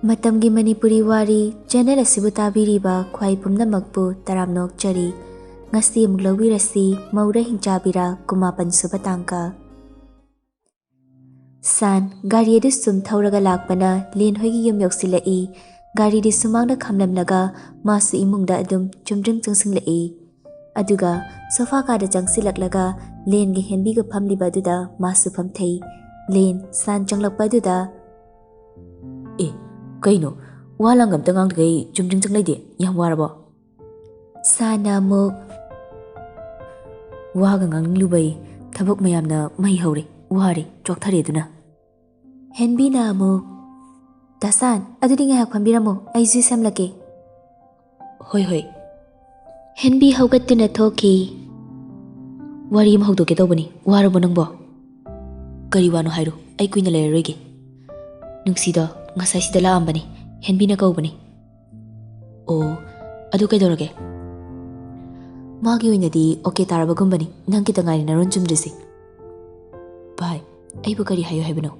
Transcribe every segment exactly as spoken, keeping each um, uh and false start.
ꯃꯇꯝꯒꯤ ꯃꯅꯤꯄꯨꯔꯤ ꯋꯥꯔꯤ ꯆꯦꯅꯦꯜ ꯑꯁꯤꯕꯨ ꯇꯥꯕꯤꯔꯤꯕ ꯈ꯭ꯋꯥꯏ ꯄꯨꯝꯅꯃꯛꯄꯨ ꯇꯔꯥꯝꯅ ꯑꯣꯛꯆꯔꯤ꯫ ꯉꯁꯤ ꯑꯃꯨꯛ ꯂꯧꯕꯤꯔꯁꯤ ꯃꯧꯔꯥ ꯍꯤꯡꯆꯥꯕꯤꯔꯥ ꯀꯨꯃꯥꯄꯟ ꯁꯨꯕ ꯇꯥꯡꯀꯛ꯫ ꯁꯥꯟ, ꯒꯥꯔꯤ ꯑꯗꯨ ꯁꯨꯝ ꯊꯧꯔꯒ ꯂꯥꯛꯄꯅ ꯂꯦꯟ ꯍꯣꯏꯒꯤ ꯌꯨꯝ ꯌꯧꯁꯤꯜꯂꯛꯏ꯫ ꯒꯥꯔꯤꯗꯤ ꯁꯨꯃꯥꯡꯗ ꯈꯥꯝꯂꯝꯂꯒ ꯃꯥꯁꯨ ꯏꯃꯨꯡꯗ ꯑꯗꯨꯝ ꯆꯨꯝꯗ꯭ꯔꯤꯡ ꯆꯪꯁꯤꯜꯂꯛꯏ꯫ ꯑꯗꯨꯒ ꯁꯣꯐꯥ ꯀꯥꯗ ꯆꯪꯁꯤꯜꯂꯛꯂꯒ ꯂꯦꯟꯒ ꯍꯦꯟꯕꯤꯒ ꯐꯝꯂꯤꯕ ꯑꯗꯨꯗ ꯃꯥꯁꯨ ꯐꯝꯊꯩ꯫ ꯂꯦꯟ, ꯁꯥꯟ ꯆꯪꯂꯛꯄ ꯑꯗꯨꯗ, "ꯑꯦ, ꯀꯩꯅꯣ? ꯋꯥ ꯂꯥꯡꯒ ꯑꯝꯇ ꯉꯥꯡꯗꯈꯩ ꯆꯨꯝꯗ꯭ꯔꯤꯡ ꯆꯪꯂꯩꯗꯤ? ꯌꯥꯝ ꯋꯥꯔꯕꯣ?" ꯁꯥꯟꯅ ꯑꯃꯨꯛ, "ꯋꯥꯒ ꯉꯥꯡꯅꯤꯡꯂꯨꯕꯩ ꯊꯕꯛ ꯃꯌꯥꯝꯅ ꯃꯩ ꯍꯧꯔꯦ, ꯋꯥꯔꯦ, ꯆꯣꯛꯊꯔꯦ ꯑꯗꯨꯅ꯫" ꯍꯦꯟꯕꯤꯅ ꯑꯃꯨꯛ, "ꯗꯥ ꯁꯥꯟ, ꯑꯗꯨꯗꯤ ꯉꯥꯏꯍꯥꯛ ꯐꯝꯕꯤꯔꯝꯃꯣ, ꯑꯩ ꯖꯨꯏꯁ ꯁꯦꯝꯂꯛꯀꯦ꯫" "ꯍꯣꯏ, ꯍꯣꯏ꯫" ꯍꯦꯟꯕꯤ ꯍꯧꯒꯠꯇꯨꯅ ꯊꯣꯛꯈꯤ꯫ "ꯋꯥꯔꯤ ꯑꯃ ꯍꯧꯗꯣꯛꯀꯦ ꯇꯧꯕꯅꯤ, ꯋꯥꯔꯕꯣ ꯅꯪꯕꯣ?" "ꯀꯔꯤ ꯋꯥꯅꯣ ꯍꯥꯏꯔꯣ, ꯑꯩ ꯀꯨꯏꯅ ꯂꯩꯔꯔꯣꯏꯒꯦ꯫" "ꯅꯨꯡꯁꯤꯗꯣ ꯉꯁꯥꯏ ꯁꯤꯗ ꯂꯥꯛꯑꯝꯕꯅꯤ, ꯍꯦꯟꯕꯤꯅ ꯀꯧꯕꯅꯤ꯫" "ꯑꯣ, ꯑꯗꯨ ꯀꯩꯗꯧꯔꯒꯦ?" "ꯃꯥꯒꯤ ꯑꯣꯏꯅꯗꯤ ꯑꯣꯀꯦ ꯇꯥꯔꯕꯒꯨꯝꯕꯅꯤ, ꯅꯪ ꯈꯤꯇ ꯉꯥꯏꯔꯦ ꯅꯔꯣꯟ ꯆꯨꯝꯗ꯭ꯔꯤꯁꯤ꯫" "ꯚꯥꯏ, ꯑꯩꯕꯨ ꯀꯔꯤ ꯍꯥꯏꯌꯨ ꯍꯥꯏꯕꯅꯣ?"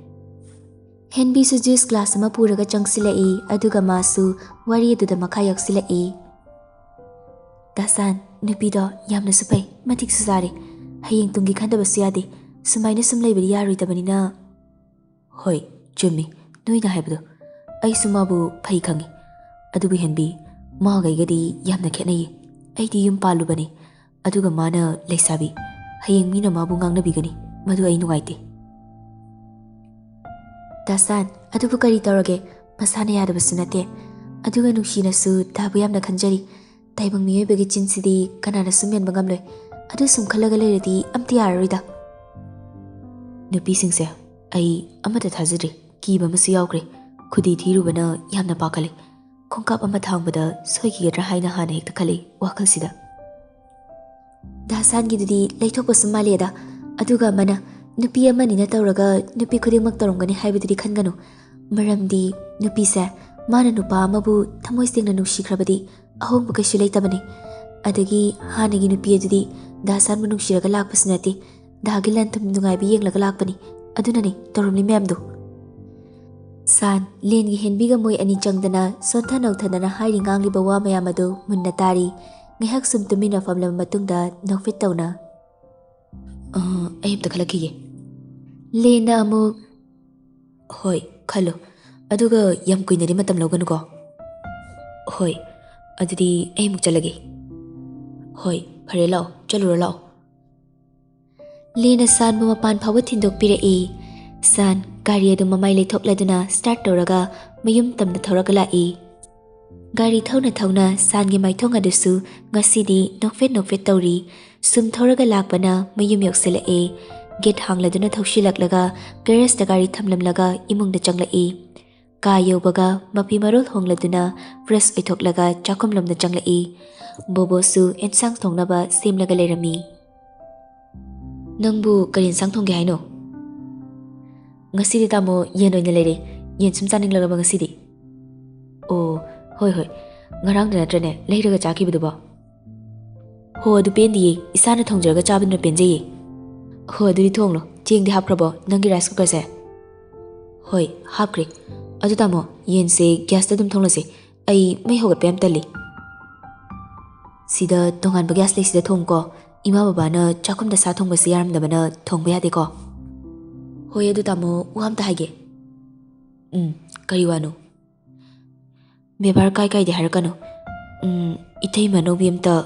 ꯍꯦꯟꯕꯤꯁꯨ ꯖꯨꯏꯁ ꯒ꯭ꯂꯥꯁ ꯑꯃ ꯄꯨꯔꯒ ꯆꯪꯁꯤꯜꯂꯛꯏ, ꯑꯗꯨꯒ ꯃꯥꯁꯨ ꯋꯥꯔꯤ ꯑꯗꯨꯗ ꯃꯈꯥ ꯌꯥꯎꯁꯤꯜꯂꯛꯏ꯫ "ꯗꯥ ꯁꯥꯟ, ꯅꯨꯄꯤꯗꯣ ꯌꯥꯝꯅꯁꯨ ꯐꯩ, ꯃꯇꯤꯛꯁꯨ ꯆꯥꯔꯦ꯫ ꯍꯌꯦꯡ ꯇꯨꯡꯒꯤ ꯈꯟꯗꯕꯁꯨ ꯌꯥꯗꯦ꯫ ꯁꯨꯃꯥꯏꯅ ꯁꯨꯝ ꯂꯩꯕꯗꯤ ꯌꯥꯔꯣꯏꯗꯕꯅꯤꯅ꯫" "ꯍꯣꯏ, ꯆꯨꯝꯃꯤ ꯅꯣꯏꯅ ꯍꯥꯏꯕꯗꯣ꯫ ꯑꯩꯁꯨ ꯃꯥꯕꯨ ꯐꯩ ꯈꯪꯉꯤ꯫ ꯑꯗꯨꯕꯨ ꯍꯦꯟꯕꯤ, ꯃꯥꯒ ꯑꯩꯒꯗꯤ ꯌꯥꯝꯅ ꯈꯦꯠꯅꯩꯌꯦ꯫ ꯑꯩꯗꯤ ꯌꯨꯝ ꯄꯥꯜꯂꯨꯕꯅꯤ, ꯑꯗꯨꯒ ꯃꯥꯅ ꯂꯩꯁꯥꯕꯤ꯫ ꯍꯌꯦꯡ ꯃꯤꯅ ꯃꯥꯕꯨ ꯉꯥꯡꯅꯕꯤꯒꯅꯤ, ꯃꯗꯨ ꯑꯩ ꯅꯨꯡꯉꯥꯏꯇꯦ꯫" "ꯗꯥ ꯁꯥꯟ, ꯑꯗꯨꯕꯨ ꯀꯔꯤ ꯇꯧꯔꯒꯦ? ꯃꯁꯥꯅ ꯌꯥꯗꯕꯁꯨ ꯅꯠꯇꯦ꯫ ꯑꯗꯨꯒ ꯅꯨꯡꯁꯤꯅꯁꯨ ꯗꯥꯕꯨ ꯌꯥꯝꯅ ꯈꯟꯖꯔꯤ꯫ ꯇꯥꯏꯕꯪ ꯃꯤꯑꯣꯏꯕꯒꯤ ꯆꯤꯟꯁꯤꯗꯤ ꯀꯅꯥꯅꯁꯨ ꯃꯦꯟꯕ ꯉꯝꯂꯣꯏ꯫ ꯑꯗꯨ ꯁꯨꯝ ꯈꯜꯂꯒ ꯂꯩꯔꯗꯤ ꯑꯝꯇ ꯌꯥꯔꯔꯣꯏꯗ꯫" "ꯅꯨꯄꯤꯁꯤꯡꯁꯦ ꯑꯩ ꯑꯃꯠꯇ ꯊꯥꯖꯗ꯭ꯔꯦ, ꯀꯤꯕ ꯑꯃꯁꯨ ꯌꯥꯎꯈ꯭ꯔꯦ꯫ ꯈꯨꯗꯤ ꯊꯤꯔꯨꯕꯅ ꯌꯥꯝꯅ ꯄꯥꯈꯠꯂꯤ꯫ ꯈꯣꯡꯀꯥꯞ ꯑꯃ ꯊꯥꯡꯕꯗ ꯁꯣꯏꯈꯤꯒꯗ꯭ꯔꯥ ꯍꯥꯏꯅ ꯍꯥꯟꯅ ꯍꯦꯛꯇ ꯈꯜꯂꯤ ꯋꯥꯈꯜꯁꯤꯗ꯫" "ꯗꯥ ꯁꯥꯟꯒꯤꯗꯨꯗꯤ ꯂꯩꯊꯣꯛꯄꯁꯨ ꯃꯥꯜꯂꯦꯗ꯫ ꯑꯗꯨꯒ ꯑꯃꯅ, ꯅꯨꯄꯤ ꯑꯃꯅꯤꯅ ꯇꯧꯔꯒ ꯅꯨꯄꯤ ꯈꯨꯗꯤꯡꯃꯛ ꯇꯧꯔꯝꯒꯅꯤ ꯍꯥꯏꯕꯗꯨꯗꯤ ꯈꯟꯒꯅꯨ꯫ ꯃꯔꯝꯗꯤ ꯅꯨꯄꯤꯁꯦ ꯃꯥꯅ ꯅꯨꯄꯥ ꯑꯃꯕꯨ ꯊꯃꯣꯏ ꯁꯦꯡꯅ ꯅꯨꯡꯁꯤꯈ꯭ꯔꯕꯗꯤ ꯑꯍꯣꯡꯕ ꯀꯩꯁꯨ ꯂꯩꯇꯕꯅꯤ꯫ ꯑꯗꯒꯤ ꯍꯥꯟꯅꯒꯤ ꯅꯨꯄꯤ ꯑꯗꯨꯗꯤ ꯗꯥ ꯁꯥꯟꯕꯨ ꯅꯨꯡꯁꯤꯔꯒ ꯂꯥꯛꯄꯁꯨ ꯅꯠꯇꯦ, ꯗꯥꯒꯤ ꯂꯟ ꯊꯨꯝ ꯅꯨꯡꯉꯥꯏꯕ ꯌꯦꯡꯂꯒ ꯂꯥꯛꯄꯅꯤ꯫ ꯑꯗꯨꯅꯅꯤ ꯇꯧꯔꯝꯂꯤ ꯃꯌꯥꯝꯗꯣ꯫" ꯁꯥꯟ, ꯂꯦꯟꯒꯤ ꯍꯦꯟꯕꯤꯒ ꯃꯣꯏ ꯑꯅꯤ ꯆꯪꯗꯅ ꯁꯣꯟꯊ ꯅꯧꯊꯗꯅ ꯍꯥꯏꯔꯤ ꯉꯥꯡꯂꯤꯕ ꯋꯥ ꯃꯌꯥꯝ ꯑꯗꯨ ꯃꯨꯟꯅ ꯇꯥꯔꯤ꯫ ꯉꯥꯏꯍꯥꯛ ꯁꯨꯝ ꯇꯨꯃꯤꯟꯅ ꯐꯝꯂꯕ ꯃꯇꯨꯡꯗ ꯅꯣꯛꯐꯦꯠ ꯇꯧꯅ, "ꯑ, ꯑꯩ ꯑꯝꯇ ꯈꯜꯂꯛꯈꯤꯒꯦ꯫" ꯂꯦꯟꯅ ꯑꯃꯨꯛ, "ꯍꯣꯏ, ꯈꯜꯂꯣ꯫ ꯑꯗꯨꯒ ꯌꯥꯝ ꯀꯨꯏꯅꯗꯤ ꯃꯇꯝ ꯂꯧꯒꯅꯨꯀꯣ꯫" "ꯍꯣꯏ, ꯑꯗꯨꯗꯤ ꯑꯩ ꯑꯃꯨꯛ ꯆꯠꯂꯒꯦ꯫" "ꯍꯣꯏ, ꯐꯔꯦ, ꯂꯥꯛꯑꯣ, ꯆꯠꯂꯨꯔꯣ, ꯂꯥꯛꯑꯣ꯫" ꯂꯦꯟꯅ ꯁꯥꯟꯕꯨ ꯃꯄꯥꯟ ꯐꯥꯎꯕ ꯊꯤꯟꯗꯣꯛꯄꯤꯔꯛꯏ꯫ ꯁꯥꯟ ꯒꯥꯔꯤ ꯑꯗꯨ ꯃꯃꯥꯏ ꯂꯩꯊꯣꯛꯂꯗꯨꯅ ꯁ꯭ꯇꯥꯔꯠ ꯇꯧꯔꯒ ꯃꯌꯨꯝ ꯇꯝꯅ ꯊꯧꯔꯒ ꯂꯥꯛꯏ꯫ ꯒꯥꯔꯤ ꯊꯧꯅ ꯊꯧꯅ ꯁꯥꯟꯒꯤ ꯃꯥꯏꯊꯣꯡ ꯑꯗꯨꯁꯨ ꯉꯁꯤꯗꯤ ꯅꯣꯛꯐꯦꯠ ꯅꯣꯛꯐꯦꯠ ꯇꯧꯔꯤ꯫ ꯁꯨꯝ ꯊꯧꯔꯒ ꯂꯥꯛꯄꯅ ꯃꯌꯨꯝ ꯌꯧꯁꯤꯜꯂꯛꯑꯦ꯫ ꯒꯦꯠ ꯍꯥꯡꯂꯗꯨꯅ ꯊꯧꯁꯤꯜꯂꯛꯂꯒ ꯒꯦꯔꯦꯖꯇ ꯒꯥꯔꯤ ꯊꯝꯂꯝꯂꯒ ꯏꯃꯨꯡꯗ ꯆꯪꯂꯛꯏ꯫ ꯀꯥ ꯌꯧꯕꯒ ꯃꯐꯤ ꯃꯔꯣꯜ ꯍꯣꯡꯂꯗꯨꯅ ꯐ꯭ꯔꯦꯁ ꯑꯣꯏꯊꯣꯛꯂꯒ ꯆꯥꯛꯈꯨꯝꯂꯣꯝꯗ ꯆꯪꯂꯛꯏ꯫ ꯕꯣꯕꯣꯁꯨ ꯑꯦꯟꯁꯥꯡ ꯊꯣꯡꯅꯕ ꯁꯦꯝꯂꯒ ꯂꯩꯔꯝꯃꯤ꯫ "ꯅꯪꯕꯨ ꯀꯔꯤ ꯏꯟꯁꯥꯡ ꯊꯣꯡꯒꯦ ꯍꯥꯏꯅꯣ?" "ꯉꯁꯤꯗꯤ ꯇꯥꯃꯣ ꯌꯦꯟ ꯑꯣꯏꯅ ꯂꯩꯔꯦ꯫ ꯌꯦꯟ ꯁꯨꯝ ꯆꯥꯅꯤꯡꯂꯛꯂꯕ ꯉꯁꯤꯗꯤ꯫" "ꯑꯣ, ꯍꯣꯏ ꯍꯣꯏ, ꯉꯔꯥꯡꯗ ꯅꯠꯇ꯭ꯔꯅꯦ ꯂꯩꯔꯒ ꯆꯥꯈꯤꯕꯗꯨꯕꯣ?" "ꯍꯣ, ꯑꯗꯨ ꯄꯦꯟꯗꯤꯌꯦ, ꯏꯁꯥꯅ ꯊꯣꯡꯖꯔꯒ ꯆꯥꯕꯗꯨꯅ ꯄꯦꯟꯖꯩꯌꯦ꯫" "ꯍꯣ, ꯑꯗꯨꯗꯤ ꯊꯣꯡꯂꯣ꯫ ꯆꯦꯡꯗꯤ ꯍꯥꯞꯈ꯭ꯔꯕꯣ ꯅꯪꯒꯤ ꯔꯥꯏꯁ ꯀꯨꯀꯔꯁꯦ?" "ꯍꯣꯏ, ꯍꯥꯞꯈ꯭ꯔꯦ꯫ ꯑꯗꯨ ꯇꯥꯃꯣ, ꯌꯦꯟꯁꯦ ꯒ꯭ꯌꯥꯁꯇ ꯑꯗꯨꯝ ꯊꯣꯡꯂꯁꯦ꯫ ꯑꯩ ꯃꯩ ꯍꯧꯒꯠꯄ ꯌꯥꯝ ꯇꯜꯂꯤ꯫" "ꯁꯤꯗ ꯇꯣꯉꯥꯟꯕ ꯒ꯭ꯌꯥꯁ ꯂꯩ, ꯁꯤꯗ ꯊꯣꯡꯉꯨꯀꯣ꯫ ꯏꯃꯥ ꯕꯕꯥꯅ ꯆꯥꯛꯈꯨꯝꯗ ꯁꯥ ꯊꯣꯡꯕꯁꯦ ꯌꯥꯔꯝꯗꯕꯅ ꯊꯣꯡꯕ ꯌꯥꯗꯦꯀꯣ꯫" "ꯍꯣꯏ, ꯑꯗꯨ ꯇꯥꯃꯣ, ꯋꯥ ꯑꯝꯇ ꯍꯥꯏꯒꯦ꯫" "ꯎꯝ, ꯀꯔꯤ ꯋꯥꯅꯣ?" "ꯕꯦꯕꯥꯔ ꯀꯥꯏ ꯀꯥꯏꯗꯦ ꯍꯥꯏꯔꯛꯀꯅꯨ꯫ ꯎꯝ, ꯏꯇꯩꯃ ꯑꯅꯧꯕꯤ ꯑꯝꯇ꯫"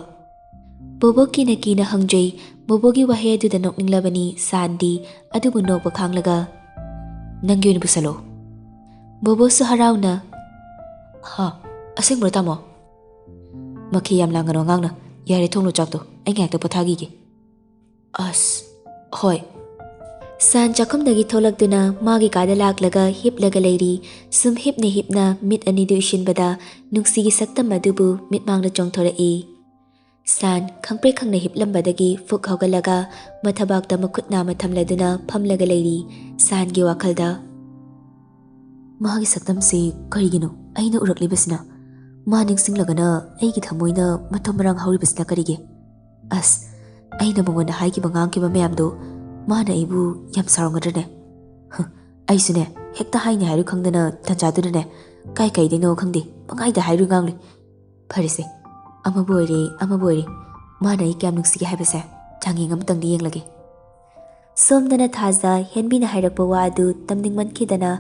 ꯕꯣꯕꯣ ꯀꯤꯅ ꯀꯤꯅ ꯍꯪꯖꯩ꯫ ꯕꯣꯕꯣꯒꯤ ꯋꯥꯍꯩ ꯑꯗꯨꯗ ꯅꯣꯛꯅꯤꯡꯂꯕꯅꯤ ꯁꯥꯟꯗꯤ, ꯑꯗꯨꯕꯨ ꯅꯣꯛꯄ ꯈꯥꯡꯂꯒ, "ꯅꯪꯒꯤ ꯑꯣꯏꯅ ꯄꯨꯁꯜꯂꯣ꯫" ꯕꯣꯕꯣꯁꯨ ꯍꯔꯥꯎꯅ, "ꯍꯥ, ꯑꯁꯦꯡꯕ꯭ꯔꯣ ꯇꯥꯃꯣ?" "ꯃꯈꯩ ꯌꯥꯝ ꯂꯥꯡꯒꯅꯨ ꯑꯉꯥꯡꯅ꯫ ꯌꯥꯔꯦ, ꯊꯣꯡꯂꯣ ꯆꯥꯛꯇꯣ, ꯑꯩ ꯉꯥꯏꯍꯥꯛꯇ ꯄꯣꯊꯥꯈꯤꯒꯦ꯫" "ꯑꯁ, ꯍꯣꯏ꯫" ꯁꯥꯟ ꯆꯥꯛꯈꯨꯝꯗꯒꯤ ꯊꯣꯛꯂꯛꯇꯨꯅ ꯃꯥꯒꯤ ꯀꯥꯗ ꯂꯥꯛꯂꯒ ꯍꯤꯞꯂꯒ ꯂꯩꯔꯤ꯫ ꯁꯨꯝ ꯍꯤꯞꯅ ꯍꯤꯞꯅ ꯃꯤꯠ ꯑꯅꯤꯗꯨ ꯎꯏꯁꯤꯟꯕꯗ ꯅꯨꯡꯁꯤꯒꯤ ꯁꯛꯇꯝ ꯑꯗꯨꯕꯨ ꯃꯤꯠꯃꯥꯡꯗ ꯆꯣꯡꯊꯣꯔꯛꯏ꯫ ꯁꯥꯟ ꯈꯪꯄ꯭ꯔꯦꯛ ꯈꯪꯅ ꯍꯤꯞꯂꯝꯕꯗꯒꯤ ꯐꯨꯛ ꯍꯧꯒꯠꯂꯒ ꯃꯊꯕꯥꯛꯇ ꯃꯈꯨꯠ ꯅꯥꯝꯃ ꯊꯝꯂꯗꯨꯅ ꯐꯝꯂꯒ ꯂꯩꯔꯤ꯫ ꯁꯥꯟꯒꯤ ꯋꯥꯈꯜꯗ, "ꯃꯥꯒꯤ ꯁꯛꯇꯝꯁꯤ ꯀꯔꯤꯒꯤꯅꯣ ꯑꯩꯅ ꯎꯔꯛꯂꯤꯕꯁꯤꯅ? ꯃꯥ ꯅꯤꯡꯁꯤꯡꯂꯒꯅ ꯑꯩꯒꯤ ꯊꯃꯣꯏꯅ ꯃꯊꯨꯝ ꯃꯔꯥꯡ ꯍꯧꯔꯤꯕꯁꯤꯅ ꯀꯔꯤꯒꯤ? ꯑꯁ, ꯑꯩꯅ ꯃꯉꯣꯟꯗ ꯍꯥꯏꯈꯤꯕ ꯉꯥꯡꯈꯤꯕ ꯃꯌꯥꯝꯗꯣ ꯃꯥꯅ ꯑꯩꯕꯨ ꯌꯥꯝ ꯁꯥꯎꯔꯝꯒꯗ꯭ꯔꯅꯦ? ꯍ, ꯑꯩꯁꯨꯅꯦ, ꯍꯦꯛꯇ ꯍꯥꯏꯅꯤ ꯍꯥꯏꯔꯨ ꯈꯪꯗꯅ ꯇꯟꯖꯥꯗꯨꯗꯅꯦ, ꯀꯥꯏ ꯀꯥꯏꯗꯩꯅꯣ ꯈꯪꯗꯦ, ꯄꯪꯍꯥꯏꯗ ꯍꯥꯏꯔꯨ ꯉꯥꯡꯂꯨꯏ꯫ ꯐꯔꯦꯁꯦ, ꯑꯃꯕꯨ ꯑꯣꯏꯔꯦ, ꯑꯃꯕꯨ ꯑꯣꯏꯔꯦ, ꯃꯥꯅ ꯑꯩ ꯀꯌꯥꯝ ꯅꯨꯡꯁꯤꯒꯦ ꯍꯥꯏꯕꯁꯦ ꯆꯥꯡꯌꯦꯡ ꯑꯃꯇꯪꯗꯤ ꯌꯦꯡꯂꯒꯦ꯫ ꯁꯣꯝꯗꯅ ꯊꯥꯖ ꯍꯦꯟꯕꯤꯅ ꯍꯥꯏꯔꯛꯄ ꯋꯥ ꯑꯗꯨ ꯇꯝꯅꯤꯡꯃꯟꯈꯤꯗꯅ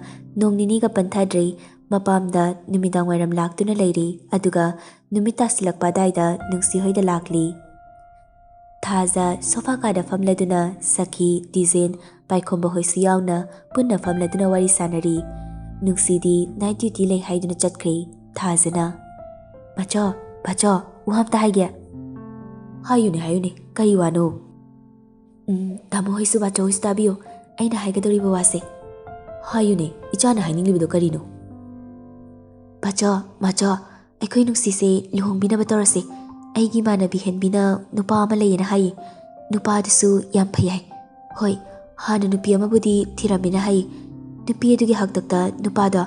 ꯅꯣꯡ ꯅꯤꯅꯤꯒ ꯄꯟꯊꯗ꯭ꯔꯤ, ꯃꯄꯥꯝꯗ ꯅꯨꯃꯤꯗꯥꯡ ꯋꯥꯏꯔꯝ ꯂꯥꯛꯇꯨꯅ ꯂꯩꯔꯤ꯫ ꯑꯗꯨꯒ ꯅꯨꯃꯤꯠ ꯇꯥꯁꯤꯜꯂꯛꯄ ꯑꯗꯥꯏꯗ ꯅꯨꯡꯁꯤ ꯍꯣꯏꯗ ꯂꯥꯛꯂꯤ꯫ ꯊꯥꯖ ꯁꯣꯐꯥ ꯀꯥꯗ ꯐꯝꯂꯗꯨꯅ ꯁꯈꯤ, ꯗꯤꯖꯦꯟ, ꯄꯥꯏꯈꯣꯝꯕ ꯍꯣꯏꯁꯨ ꯌꯥꯎꯅ ꯄꯨꯟꯅ ꯐꯝꯂꯗꯨꯅ ꯋꯥꯔꯤ ꯁꯥꯟꯅꯔꯤ꯫ ꯅꯨꯡꯁꯤꯗꯤ ꯅꯥꯏꯠ ꯗ꯭ꯌꯨꯇꯤ ꯂꯩ ꯍꯥꯏꯗꯨꯅ ꯆꯠꯈ꯭ꯔꯦ꯫ ꯊꯥꯖꯅ, "ꯃꯆꯣ, ꯃꯆꯣ, ꯋꯥ ꯑꯝꯇ ꯍꯥꯏꯒꯦ꯫" "ꯍꯥꯏꯌꯨꯅꯦ, ꯍꯥꯏꯌꯨꯅꯦ, ꯀꯔꯤ ꯋꯥꯅꯣ?" "ꯎꯝ, ꯇꯥꯃꯣ ꯍꯣꯏꯁꯨ ꯕꯥꯆꯧ ꯍꯣꯏꯁꯨ ꯇꯥꯕꯤꯌꯨ, ꯑꯩꯅ ꯍꯥꯏꯒꯗꯧꯔꯤꯕ ꯋꯥꯁꯦ꯫" "ꯍꯥꯏꯌꯨꯅꯦ, ꯏꯆꯥꯅ ꯍꯥꯏꯅꯤꯡꯂꯤꯕꯗꯣ ꯀꯔꯤꯅꯣ?" "ꯕꯥꯆꯧ, ꯃꯥꯆꯧ, ꯑꯩꯈꯣꯏ ꯅꯨꯡꯁꯤꯁꯦ ꯂꯨꯍꯣꯡꯕꯤꯅꯕ ꯇꯧꯔꯁꯦ꯫ ꯑꯩꯒꯤ ꯏꯃꯥꯟꯅꯕꯤ ꯍꯦꯟꯕꯤꯅ ꯅꯨꯄꯥ ꯑꯃ ꯂꯩꯌꯦꯅ ꯍꯥꯏꯌꯦ꯫ ꯅꯨꯄꯥꯗꯨꯁꯨ ꯌꯥꯝ ꯐꯩ ꯍꯥꯏ꯫ ꯍꯣꯏ, ꯍꯥꯟꯅ ꯅꯨꯄꯤ ꯑꯃꯕꯨꯗꯤ ꯊꯤꯔꯝꯃꯦꯅ ꯍꯥꯏꯌꯦ꯫ ꯅꯨꯄꯤ ꯑꯗꯨꯒꯤ ꯍꯥꯛꯇꯛꯇ ꯅꯨꯄꯥꯗꯣ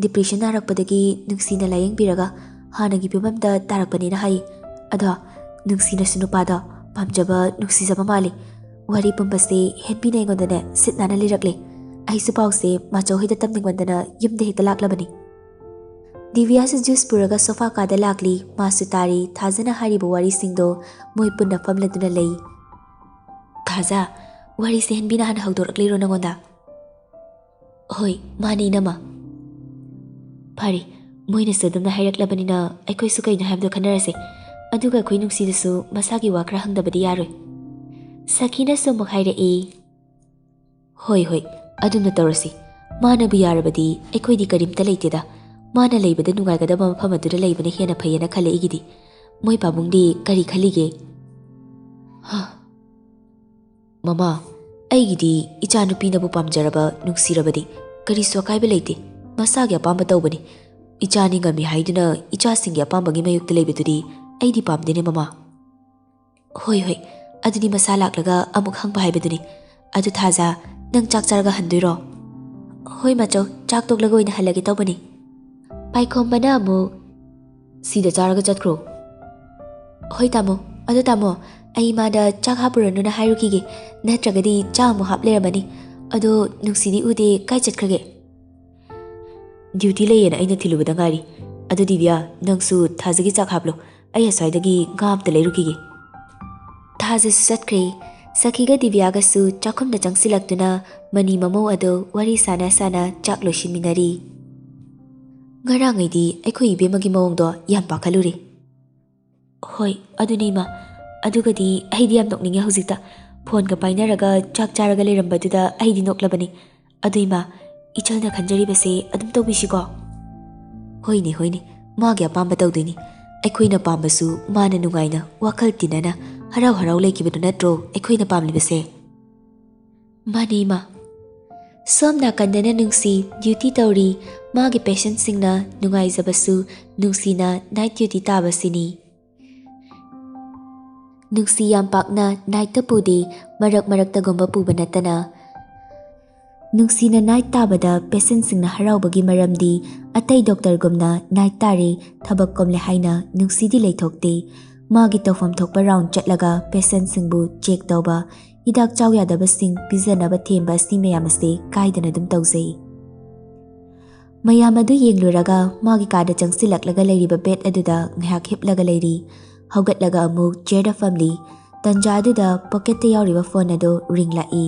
ꯗꯤꯄ꯭ꯔꯦꯁꯟ ꯅꯥꯔꯛꯄꯗꯒꯤ ꯅꯨꯡꯁꯤꯅ ꯂꯥꯌꯦꯡꯕꯤꯔꯒ ꯍꯥꯟꯅꯒꯤ ꯐꯤꯕꯝꯗ ꯇꯥꯔꯛꯄꯅꯦꯅ ꯍꯥꯏꯌꯦ꯫ ꯑꯗꯣ ꯅꯨꯡꯁꯤꯅꯁꯨ ꯅꯨꯄꯥꯗꯣ ꯄꯥꯝꯖꯕ, ꯅꯨꯡꯁꯤꯖꯕ ꯃꯥꯜꯂꯤ꯫ ꯋꯥꯔꯤ ꯄꯨꯝꯕꯁꯦ ꯍꯦꯟꯕꯤꯅ ꯑꯩꯉꯣꯟꯗꯅꯦ ꯁꯤꯠ ꯅꯥꯟꯅ ꯂꯤꯔꯛꯂꯦ꯫ ꯑꯩꯁꯨ ꯄꯥꯎꯁꯦ ꯃꯥꯆꯧ ꯍꯣꯏꯗ ꯇꯝꯅꯤꯡꯃꯟꯗꯅ ꯌꯨꯝꯗ ꯍꯦꯛꯇ ꯂꯥꯛꯂꯕꯅꯤ꯫" ꯗꯤꯕꯤꯌꯥꯁꯨ ꯖꯨꯁ ꯄꯨꯔꯒ ꯁꯣꯐꯥ ꯀꯥꯗ ꯂꯥꯛꯂꯤ꯫ ꯃꯥꯁꯨ ꯇꯥꯔꯤ ꯊꯥꯖꯅ ꯍꯥꯏꯔꯤꯕ ꯋꯥꯔꯤꯁꯤꯡꯗꯣ꯫ ꯃꯣꯏ ꯄꯨꯟꯅ ꯐꯝꯂꯗꯨꯅ ꯂꯩ꯫ "ꯊꯥꯖ, ꯋꯥꯔꯤꯁꯦ ꯍꯦꯟꯕꯤꯅ ꯍꯥꯟꯅ ꯍꯧꯗꯣꯔꯛꯂꯤꯔꯣ ꯅꯉꯣꯟꯗ?" "ꯍꯣꯏ, ꯃꯥꯅꯦ, ꯏꯅꯝꯃ꯫" "ꯐꯔꯦ, ꯃꯣꯏꯅꯁꯨ ꯑꯗꯨꯝꯅ ꯍꯥꯏꯔꯛꯂꯕꯅꯤꯅ ꯑꯩꯈꯣꯏꯁꯨ ꯀꯩꯅꯣ ꯍꯥꯏꯕꯗꯣ ꯈꯟꯅꯔꯁꯦ꯫ ꯑꯗꯨꯒ ꯑꯩꯈꯣꯏ ꯅꯨꯡꯁꯤꯗꯁꯨ ꯃꯁꯥꯒꯤ ꯋꯥ ꯈꯔ ꯍꯪꯗꯕꯗꯤ ꯌꯥꯔꯣꯏ꯫" ꯁꯈꯤꯅꯁꯨ ꯑꯃꯨꯛ ꯍꯥꯏꯔꯛꯏ꯫ "ꯍꯣꯏ, ꯍꯣꯏ, ꯑꯗꯨꯝꯅ ꯇꯧꯔꯁꯤ꯫ ꯃꯥꯅꯕꯨ ꯌꯥꯔꯕꯗꯤ ꯑꯩꯈꯣꯏꯗꯤ ꯀꯔꯤꯝꯇ ꯂꯩꯇꯦꯗ꯫ ꯃꯥꯅ ꯂꯩꯕꯗ ꯅꯨꯡꯉꯥꯏꯒꯗꯕ ꯃꯐꯝ ꯑꯗꯨꯗ ꯂꯩꯕꯅ ꯍꯦꯟꯅ ꯐꯩꯌꯦꯅ ꯈꯜꯂꯦ ꯑꯩꯒꯤꯗꯤ꯫ ꯃꯣꯏ ꯄꯥꯕꯨꯡꯗꯤ ꯀꯔꯤ ꯈꯜꯂꯤꯒꯦ?" ꯍꯥ꯫ "ꯃꯃꯥ, ꯑꯩꯒꯤꯗꯤ ꯏꯆꯥꯅꯨꯄꯤꯅꯕꯨ ꯄꯥꯝꯖꯔꯕ, ꯅꯨꯡꯁꯤꯔꯕꯗꯤ ꯀꯔꯤꯁꯨ ꯑꯀꯥꯏꯕ ꯂꯩꯇꯦ꯫ ꯃꯁꯥꯒꯤ ꯑꯄꯥꯝꯕ ꯇꯧꯕꯅꯤ꯫ ꯏꯆꯥ ꯅꯤꯡꯉꯝꯃꯤ ꯍꯥꯏꯗꯨꯅ ꯏꯆꯥꯁꯤꯡꯒꯤ ꯑꯄꯥꯝꯕꯒꯤ ꯃꯥꯌꯣꯛꯇ ꯂꯩꯕꯗꯨꯗꯤ ꯑꯩꯗꯤ ꯄꯥꯝꯗꯦꯅꯦ, ꯃꯃꯥ꯫" "ꯍꯣꯏ, ꯍꯣꯏ, ꯑꯗꯨꯗꯤ ꯃꯁꯥ ꯂꯥꯛꯂꯒ ꯑꯃꯨꯛ ꯍꯪꯕ ꯍꯥꯏꯕꯗꯨꯅꯤ꯫ ꯑꯗꯨ ꯊꯥꯖ, ꯅꯪ ꯆꯥꯛ ꯆꯥꯔꯒ ꯍꯟꯗꯣꯏꯔꯣ?" "ꯍꯣꯏ ꯃꯥꯆꯧ, ꯆꯥꯛ ꯇꯣꯛꯂꯒ ꯑꯣꯏꯅ ꯍꯜꯂꯒꯦ ꯇꯧꯕꯅꯤ꯫" ꯄꯥꯏꯈꯣꯝꯕꯅ ꯑꯃꯨꯛ, "ꯁꯤꯗ ꯆꯥꯔꯒ ꯆꯠꯈ꯭ꯔꯣ꯫" "ꯍꯣꯏ ꯇꯥꯃꯣ꯫ ꯑꯗꯣ ꯇꯥꯃꯣ, ꯑꯩ ꯏꯃꯥꯗ ꯆꯥꯛ ꯍꯥꯞꯄꯨꯔꯅꯨꯅ ꯍꯥꯏꯔꯨꯈꯤꯒꯦ, ꯅꯠꯇ꯭ꯔꯒꯗꯤ ꯆꯥꯛ ꯑꯃꯨꯛ ꯍꯥꯞ ꯂꯩꯔꯝꯃꯅꯤ꯫ ꯑꯗꯣ ꯅꯨꯡꯁꯤꯗꯤ ꯎꯗꯦ, ꯀꯥꯏ ꯆꯠꯈ꯭ꯔꯒꯦ? ꯗ꯭ꯌꯨꯇꯤ ꯂꯩꯌꯦꯅ ꯑꯩꯅ ꯊꯤꯜꯂꯨꯕꯗ ꯉꯥꯏꯔꯤ꯫ ꯑꯗꯨ ꯗꯤꯕꯤꯌꯥ, ꯅꯪꯁꯨ ꯊꯥꯖꯒꯤ ꯆꯥꯛ ꯍꯥꯞꯂꯣ, ꯑꯩ ꯑꯁ꯭ꯋꯥꯏꯗꯒꯤ ꯉꯥ ꯑꯝꯇ ꯂꯩꯔꯨꯈꯤꯒꯦ꯫ ꯊꯥꯖꯁꯨ ꯆꯠꯈ꯭ꯔꯦ꯫ ꯁꯈꯤꯒ ꯗꯤꯕꯤꯌꯥꯒꯁꯨ ꯆꯥꯛꯈꯨꯝꯗ ꯆꯪꯁꯤꯜꯂꯛꯇꯨꯅ ꯃꯅꯤ ꯃꯃꯧ ꯑꯗꯨ ꯋꯥꯔꯤ ꯁꯥꯟꯅ ꯁꯥꯟꯅ ꯆꯥꯛ ꯂꯣꯏꯁꯤꯟꯃꯤꯟꯅꯔꯤ꯫ ꯉꯔꯥꯡꯉꯩꯗꯤ ꯑꯩꯈꯣꯏ ꯏꯕꯦꯝꯃꯒꯤ ꯃꯑꯣꯡꯗꯣ ꯌꯥꯝ ꯄꯥꯈꯠꯂꯨꯔꯦ꯫ ꯍꯣꯏ, ꯑꯗꯨꯅꯦ ꯏꯃꯥ꯫ ꯑꯗꯨꯒꯗꯤ ꯑꯩꯗꯤ ꯌꯥꯝ ꯅꯣꯛꯅꯤꯡꯉꯦ ꯍꯧꯖꯤꯛꯇ꯫ ꯐꯣꯟꯒ ꯄꯥꯏꯅꯔꯒ ꯆꯥꯛ ꯆꯥꯔꯒ ꯂꯩꯔꯝꯕꯗꯨꯗ ꯑꯩꯗꯤ ꯅꯣꯛꯂꯕꯅꯤ꯫ ꯑꯗꯨ ꯏꯃꯥ, ꯏꯆꯜꯅ ꯈꯟꯖꯔꯤꯕꯁꯦ ꯑꯗꯨꯝ ꯇꯧꯕꯤꯁꯤꯀꯣ? ꯍꯣꯏꯅꯦ, ꯍꯣꯏꯅꯦ, ꯃꯥꯒꯤ ꯑꯄꯥꯝꯕ ꯇꯧꯗꯣꯏꯅꯤ꯫ ꯑꯩꯈꯣꯏꯅ ꯄꯥꯝꯕꯁꯨ ꯃꯥꯅ ꯅꯨꯡꯉꯥꯏꯅ ꯋꯥꯈꯜ ꯇꯤꯟꯅꯅ ꯍꯔꯥꯎ ꯍꯔꯥꯎ ꯂꯩꯈꯤꯕꯗꯨ ꯅꯠꯇ꯭ꯔꯣ ꯑꯩꯈꯣꯏꯅ ꯄꯥꯝꯂꯤꯕꯁꯦ? ꯃꯥꯅꯦ ꯏꯃꯥ꯫ ꯁꯣꯝ ꯅꯥꯀꯟꯗꯅ ꯅꯨꯡꯁꯤ ꯗ꯭ꯌꯨꯇꯤ ꯇꯧꯔꯤ꯫ ꯃꯥꯒꯤ ꯄꯦꯁꯦꯟꯁꯤꯡꯅ ꯅꯨꯡꯉꯥꯏꯖꯕꯁꯨ ꯅꯨꯡꯁꯤꯅ ꯅꯥꯏꯠ ꯗ꯭ꯌꯨꯇꯤ ꯇꯥꯕꯁꯤꯅꯤ꯫ ꯅꯨꯡꯁꯤ ꯌꯥꯝ ꯄꯥꯛꯅ ꯅꯥꯏꯠꯇ ꯄꯨꯗꯦ, ꯃꯔꯛ ꯃꯔꯛꯇꯒꯨꯝꯕ ꯄꯨꯕ ꯅꯠꯇꯅ꯫ ꯅꯨꯡꯁꯤꯅ ꯅꯥꯏꯠ ꯇꯥꯕꯗ ꯄꯦꯁꯦꯟꯁꯤꯡꯅ ꯍꯔꯥꯎꯕꯒꯤ ꯃꯔꯝꯗꯤ ꯑꯇꯩ ꯗꯣꯛꯇꯔꯒꯨꯝꯅ ꯅꯥꯏꯠ ꯇꯥꯔꯦ, ꯊꯕꯛ ꯀꯣꯝꯂꯦ ꯍꯥꯏꯅ ꯅꯨꯡꯁꯤꯗꯤ ꯂꯩꯊꯣꯛꯇꯦ꯫ ꯃꯥꯒꯤ ꯇꯧꯐꯝ ꯊꯣꯛꯄ ꯔꯥꯎꯟ ꯆꯠꯂꯒ ꯄꯦꯁꯦꯟꯁꯤꯡꯕꯨ ꯆꯦꯛ ꯇꯧꯕ, ꯍꯤꯗꯥꯛ ꯆꯥꯎ ꯌꯥꯗꯕꯁꯤꯡ ꯄꯤꯖꯅꯕ ꯊꯦꯝꯕ, ꯑꯁꯤ ꯃꯌꯥꯝ ꯑꯁꯤ ꯀꯥꯏꯗꯅ ꯑꯗꯨꯝ ꯇꯧꯖꯩ꯫ ꯃꯌꯥꯝ ꯑꯗꯨ ꯌꯦꯡꯂꯨꯔꯒ ꯃꯥꯒꯤ ꯀꯥꯗ ꯆꯪꯁꯤꯜꯂꯛꯂꯒ ꯂꯩꯔꯤꯕ ꯕꯦꯗ ꯑꯗꯨꯗ ꯉꯥꯏꯍꯥꯛ ꯍꯤꯞꯂꯒ ꯂꯩꯔꯤ꯫ ꯍꯧꯒꯠꯂꯒ ꯑꯃꯨꯛ ꯆꯤꯌꯔꯗ ꯐꯝꯂꯤ꯫ ꯇꯟꯖꯥ ꯑꯗꯨꯗ ꯄꯣꯀꯦꯠꯇ ꯌꯥꯎꯔꯤꯕ ꯐꯣꯟ ꯑꯗꯨ ꯔꯤꯡ ꯂꯥꯛꯏ꯫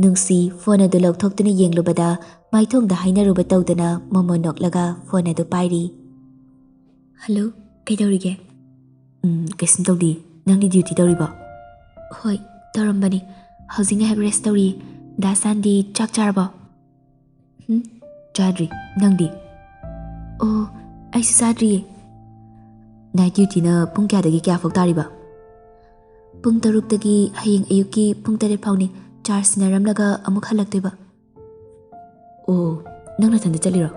ꯅꯨꯡꯁꯤ ꯐꯣꯟ ꯑꯗꯨ ꯂꯧꯊꯣꯛꯇꯨꯅ ꯌꯦꯡꯂꯨꯕꯗ ꯃꯥꯏꯊꯣꯡꯗ ꯍꯥꯏꯅꯔꯨꯕ ꯇꯧꯗꯅ ꯃꯣꯃꯣꯟ ꯅꯣꯛꯂꯒ ꯐꯣꯟ ꯑꯗꯨ ꯄꯥꯏꯔꯤ꯫ "ꯍꯜꯂꯣ, ꯀꯩꯗꯧꯔꯤꯒꯦ?" "ꯎꯝ, ꯀꯩꯁꯨꯝ ꯇꯧꯗꯦ꯫ ꯅꯪꯗꯤ ꯗ꯭ꯌꯨꯇꯤ ꯇꯧꯔꯤꯕꯣ?" "ꯍꯣꯏ, ꯇꯧꯔꯝꯕꯅꯤ꯫ ꯍꯧꯖꯤꯛ ꯉꯥꯏꯍꯥꯛ ꯔꯦꯁ ꯇꯧꯔꯤ꯫ ꯗꯥ ꯁꯥꯟꯗꯤ ꯆꯥꯛ ꯆꯥꯔꯕꯣ?" "ꯎꯝ, ꯆꯥꯗ꯭ꯔꯤ꯫ ꯅꯪꯗꯤ?" "ꯑꯣ, ꯑꯩꯁꯨ ꯆꯥꯗ꯭ꯔꯤꯌꯦ꯫" "ꯅꯥꯏꯠ ꯗ꯭ꯌꯨꯇꯤꯅ ꯄꯨꯡ ꯀꯌꯥꯗꯒꯤ ꯀꯌꯥ ꯐꯥꯎ ꯇꯥꯔꯤꯕ?" "ꯄꯨꯡ ꯇꯔꯨꯛꯇꯒꯤ ꯍꯌꯦꯡ ꯑꯌꯨꯛꯀꯤ ꯄꯨꯡ ꯇꯔꯦꯠ ꯐꯥꯎꯅꯤ꯫ ꯆꯥꯔꯖ ꯁꯤꯟꯅꯔꯝꯂꯒ ꯑꯃꯨꯛ ꯍꯜꯂꯛꯇꯣꯏꯕ꯫" "ꯑꯣ, ꯅꯪ ꯅꯊꯟꯗ ꯆꯠꯂꯤꯔꯣ?"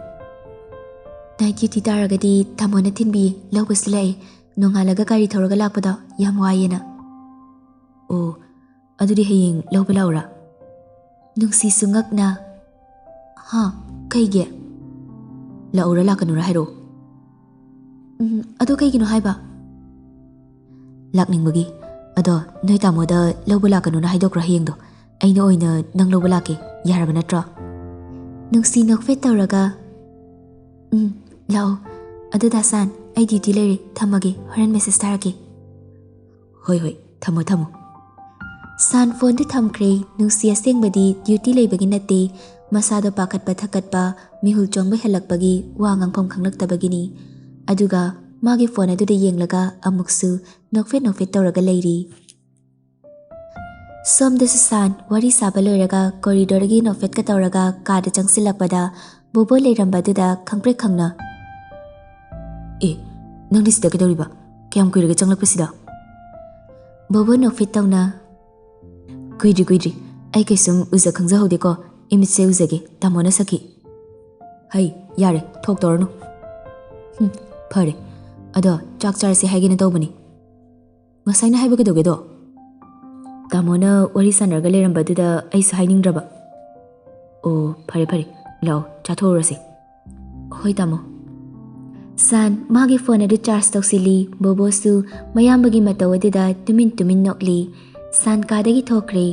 "ꯅꯥꯏꯠ ꯗ꯭ꯌꯨꯇꯤ ꯇꯥꯔꯒꯗꯤ ꯇꯥꯃꯣꯅ ꯊꯤꯟꯕꯤ, ꯂꯧꯕꯁꯨ ꯂꯥꯛꯑꯦ꯫ ꯅꯣꯡꯉꯥꯜꯂꯒ ꯒꯥꯔꯤ ꯊꯧꯔꯒ ꯂꯥꯛꯄꯗꯣ ꯌꯥꯝ ꯋꯥꯏꯌꯦꯅ꯫" "ꯑꯣ, ꯑꯗꯨꯗꯤ ꯍꯌꯦꯡ ꯂꯧꯕ ꯂꯥꯛꯎꯔꯥ?" ꯅꯨꯡꯁꯤꯁꯨ ꯉꯛꯅ, "ꯍꯥ? ꯀꯩꯒꯤ?" "ꯂꯥꯛꯎꯔꯥ ꯂꯥꯛꯀꯅꯨꯔꯥ ꯍꯥꯏꯔꯛꯑꯣ꯫" "ꯎꯝ, ꯑꯗꯨ ꯀꯩꯒꯤꯅꯣ ꯍꯥꯏꯕ?" "ꯂꯥꯛꯅꯤꯡꯕꯒꯤ꯫ ꯑꯗꯣ ꯅꯣꯏ ꯇꯥꯃꯣꯗ ꯂꯧꯕ ꯂꯥꯛꯀꯅꯨꯅ ꯍꯥꯏꯗꯣꯛꯈ꯭ꯔꯣ ꯍꯌꯦꯡꯗꯣ꯫ ꯑꯩꯅ ꯑꯣꯏꯅ ꯅꯪ ꯂꯧꯕ ꯂꯥꯛꯀꯦ, ꯌꯥꯔꯕ ꯅꯠꯇ꯭ꯔꯣ? ꯅꯨꯡꯁꯤ ꯅꯣꯛꯐꯦꯠ ꯇꯧꯔꯒ, "ꯎꯝ, ꯂꯥꯛꯑꯣ꯫ ꯑꯗꯨꯗ ꯁꯥꯟ, ꯑꯩ ꯗ꯭ꯌꯨꯇꯤ ꯂꯩꯔꯦ, ꯊꯝꯃꯒꯦ, ꯍꯣꯔꯦꯟ ꯃꯦꯁꯦꯖ ꯊꯥꯔꯛꯀꯦ"꯫ "ꯍꯣꯏ, ꯍꯣꯏ, ꯊꯝꯃꯣ, ꯊꯝꯃꯣ"꯫ ꯁꯥꯟ ꯐꯣꯟꯗꯨ ꯊꯝꯈ꯭ꯔꯦ꯫ ꯅꯨꯡꯁꯤ ꯑꯁꯦꯡꯕꯗꯤ ꯗ꯭ꯌꯨꯇꯤ ꯂꯩꯕꯒꯤ ꯅꯠꯇꯦ, ꯃꯁꯥꯗꯣ ꯄꯥꯈꯠꯄ ꯊꯛꯀꯠꯄ, ꯃꯤꯍꯨꯜ ꯆꯣꯡꯕ ꯍꯦꯜꯂꯛꯄꯒꯤ ꯋꯥ ꯉꯥꯡꯐꯝ ꯈꯪꯂꯛꯇꯕꯒꯤꯅꯤ꯫ ꯑꯗꯨꯒ ꯃꯥꯒꯤ ꯐꯣꯟ ꯑꯗꯨꯗ ꯌꯦꯡꯂꯒ ꯑꯃꯨꯛꯁꯨ ꯅꯣꯛꯐꯦꯠ ꯅꯣꯛꯐꯦꯠ ꯇꯧꯔꯒ ꯂꯩꯔꯤ꯫ ꯁꯣꯝꯗꯁꯨ ꯁꯥꯟ ꯋꯥꯔꯤ ꯁꯥꯕ ꯂꯣꯏꯔꯒ ꯀꯣꯔꯤꯗꯣꯔꯒꯤ ꯅꯣꯛꯐꯦꯠꯀ ꯇꯧꯔꯒ ꯀꯥꯗ ꯆꯪꯁꯤꯜꯂꯛꯄꯗ ꯕꯣꯕꯣ ꯂꯩꯔꯝꯕꯗꯨꯗ ꯈꯪꯄ꯭ꯔꯦꯛ ꯈꯪꯅ, "ꯑꯦ, ꯅꯪꯗꯤ ꯁꯤꯗ ꯀꯩꯗꯧꯔꯤꯕ? ꯀꯌꯥꯝ ꯀꯨꯏꯔꯒꯦ ꯆꯪꯂꯛꯄꯁꯤꯗ?" ꯕꯣꯕꯣ ꯅꯣꯛꯐꯦꯠ ꯇꯧꯅ, "ꯀꯨꯏꯗ꯭ꯔꯤ, ꯀꯨꯏꯗ꯭ꯔꯤ꯫ ꯑꯩ ꯀꯩꯁꯨꯝ ꯎꯖ ꯈꯪꯖꯍꯧꯗꯦꯀꯣ꯫ ꯏꯃꯤꯠꯁꯦ ꯎꯖꯒꯦ, ꯇꯥꯃꯣꯅ ꯁꯛꯈꯤ"꯫ "ꯍꯩ, ꯌꯥꯔꯦ, ꯊꯣꯛꯇꯧꯔꯅꯨ"꯫ "ꯍꯨꯝ, ꯐꯔꯦ꯫ ꯑꯗꯣ ꯆꯥꯛ ꯆꯥꯔꯁꯦ ꯍꯥꯏꯒꯦꯅ ꯇꯧꯕꯅꯤ"꯫ "ꯉꯁꯥꯏꯅ ꯍꯥꯏꯕ ꯀꯩꯗꯧꯒꯦꯗꯣ?" "ꯇꯥꯃꯣꯅ ꯋꯥꯔꯤ ꯁꯥꯟꯅꯔꯒ ꯂꯩꯔꯝꯕꯗꯨꯗ ꯑꯩꯁꯨ ꯍꯥꯏꯅꯤꯡꯗ꯭ꯔꯕ"꯫ "ꯑꯣ, ꯐꯔꯦ, ꯐꯔꯦ꯫ ꯂꯥꯛꯑꯣ, ꯆꯥꯊꯣꯛꯎꯔꯁꯦ"꯫ "ꯍꯣꯏ, ꯇꯥꯃꯣ"꯫ ꯁꯥꯟ ꯃꯥꯒꯤ ꯐꯣꯟ ꯑꯗꯨ ꯆꯥꯔꯖ ꯇꯧꯁꯤꯜꯂꯤ꯫ ꯕꯣꯕꯣꯁꯨ ꯃꯌꯥꯝꯕꯒꯤ ꯃꯇꯧ ꯑꯗꯨꯗ ꯇꯨꯃꯤꯟ ꯇꯨꯃꯤꯟ ꯅꯣꯛꯂꯤ꯫ ꯁꯥꯟ ꯀꯥꯗꯒꯤ ꯊꯣꯛꯈ꯭ꯔꯦ꯫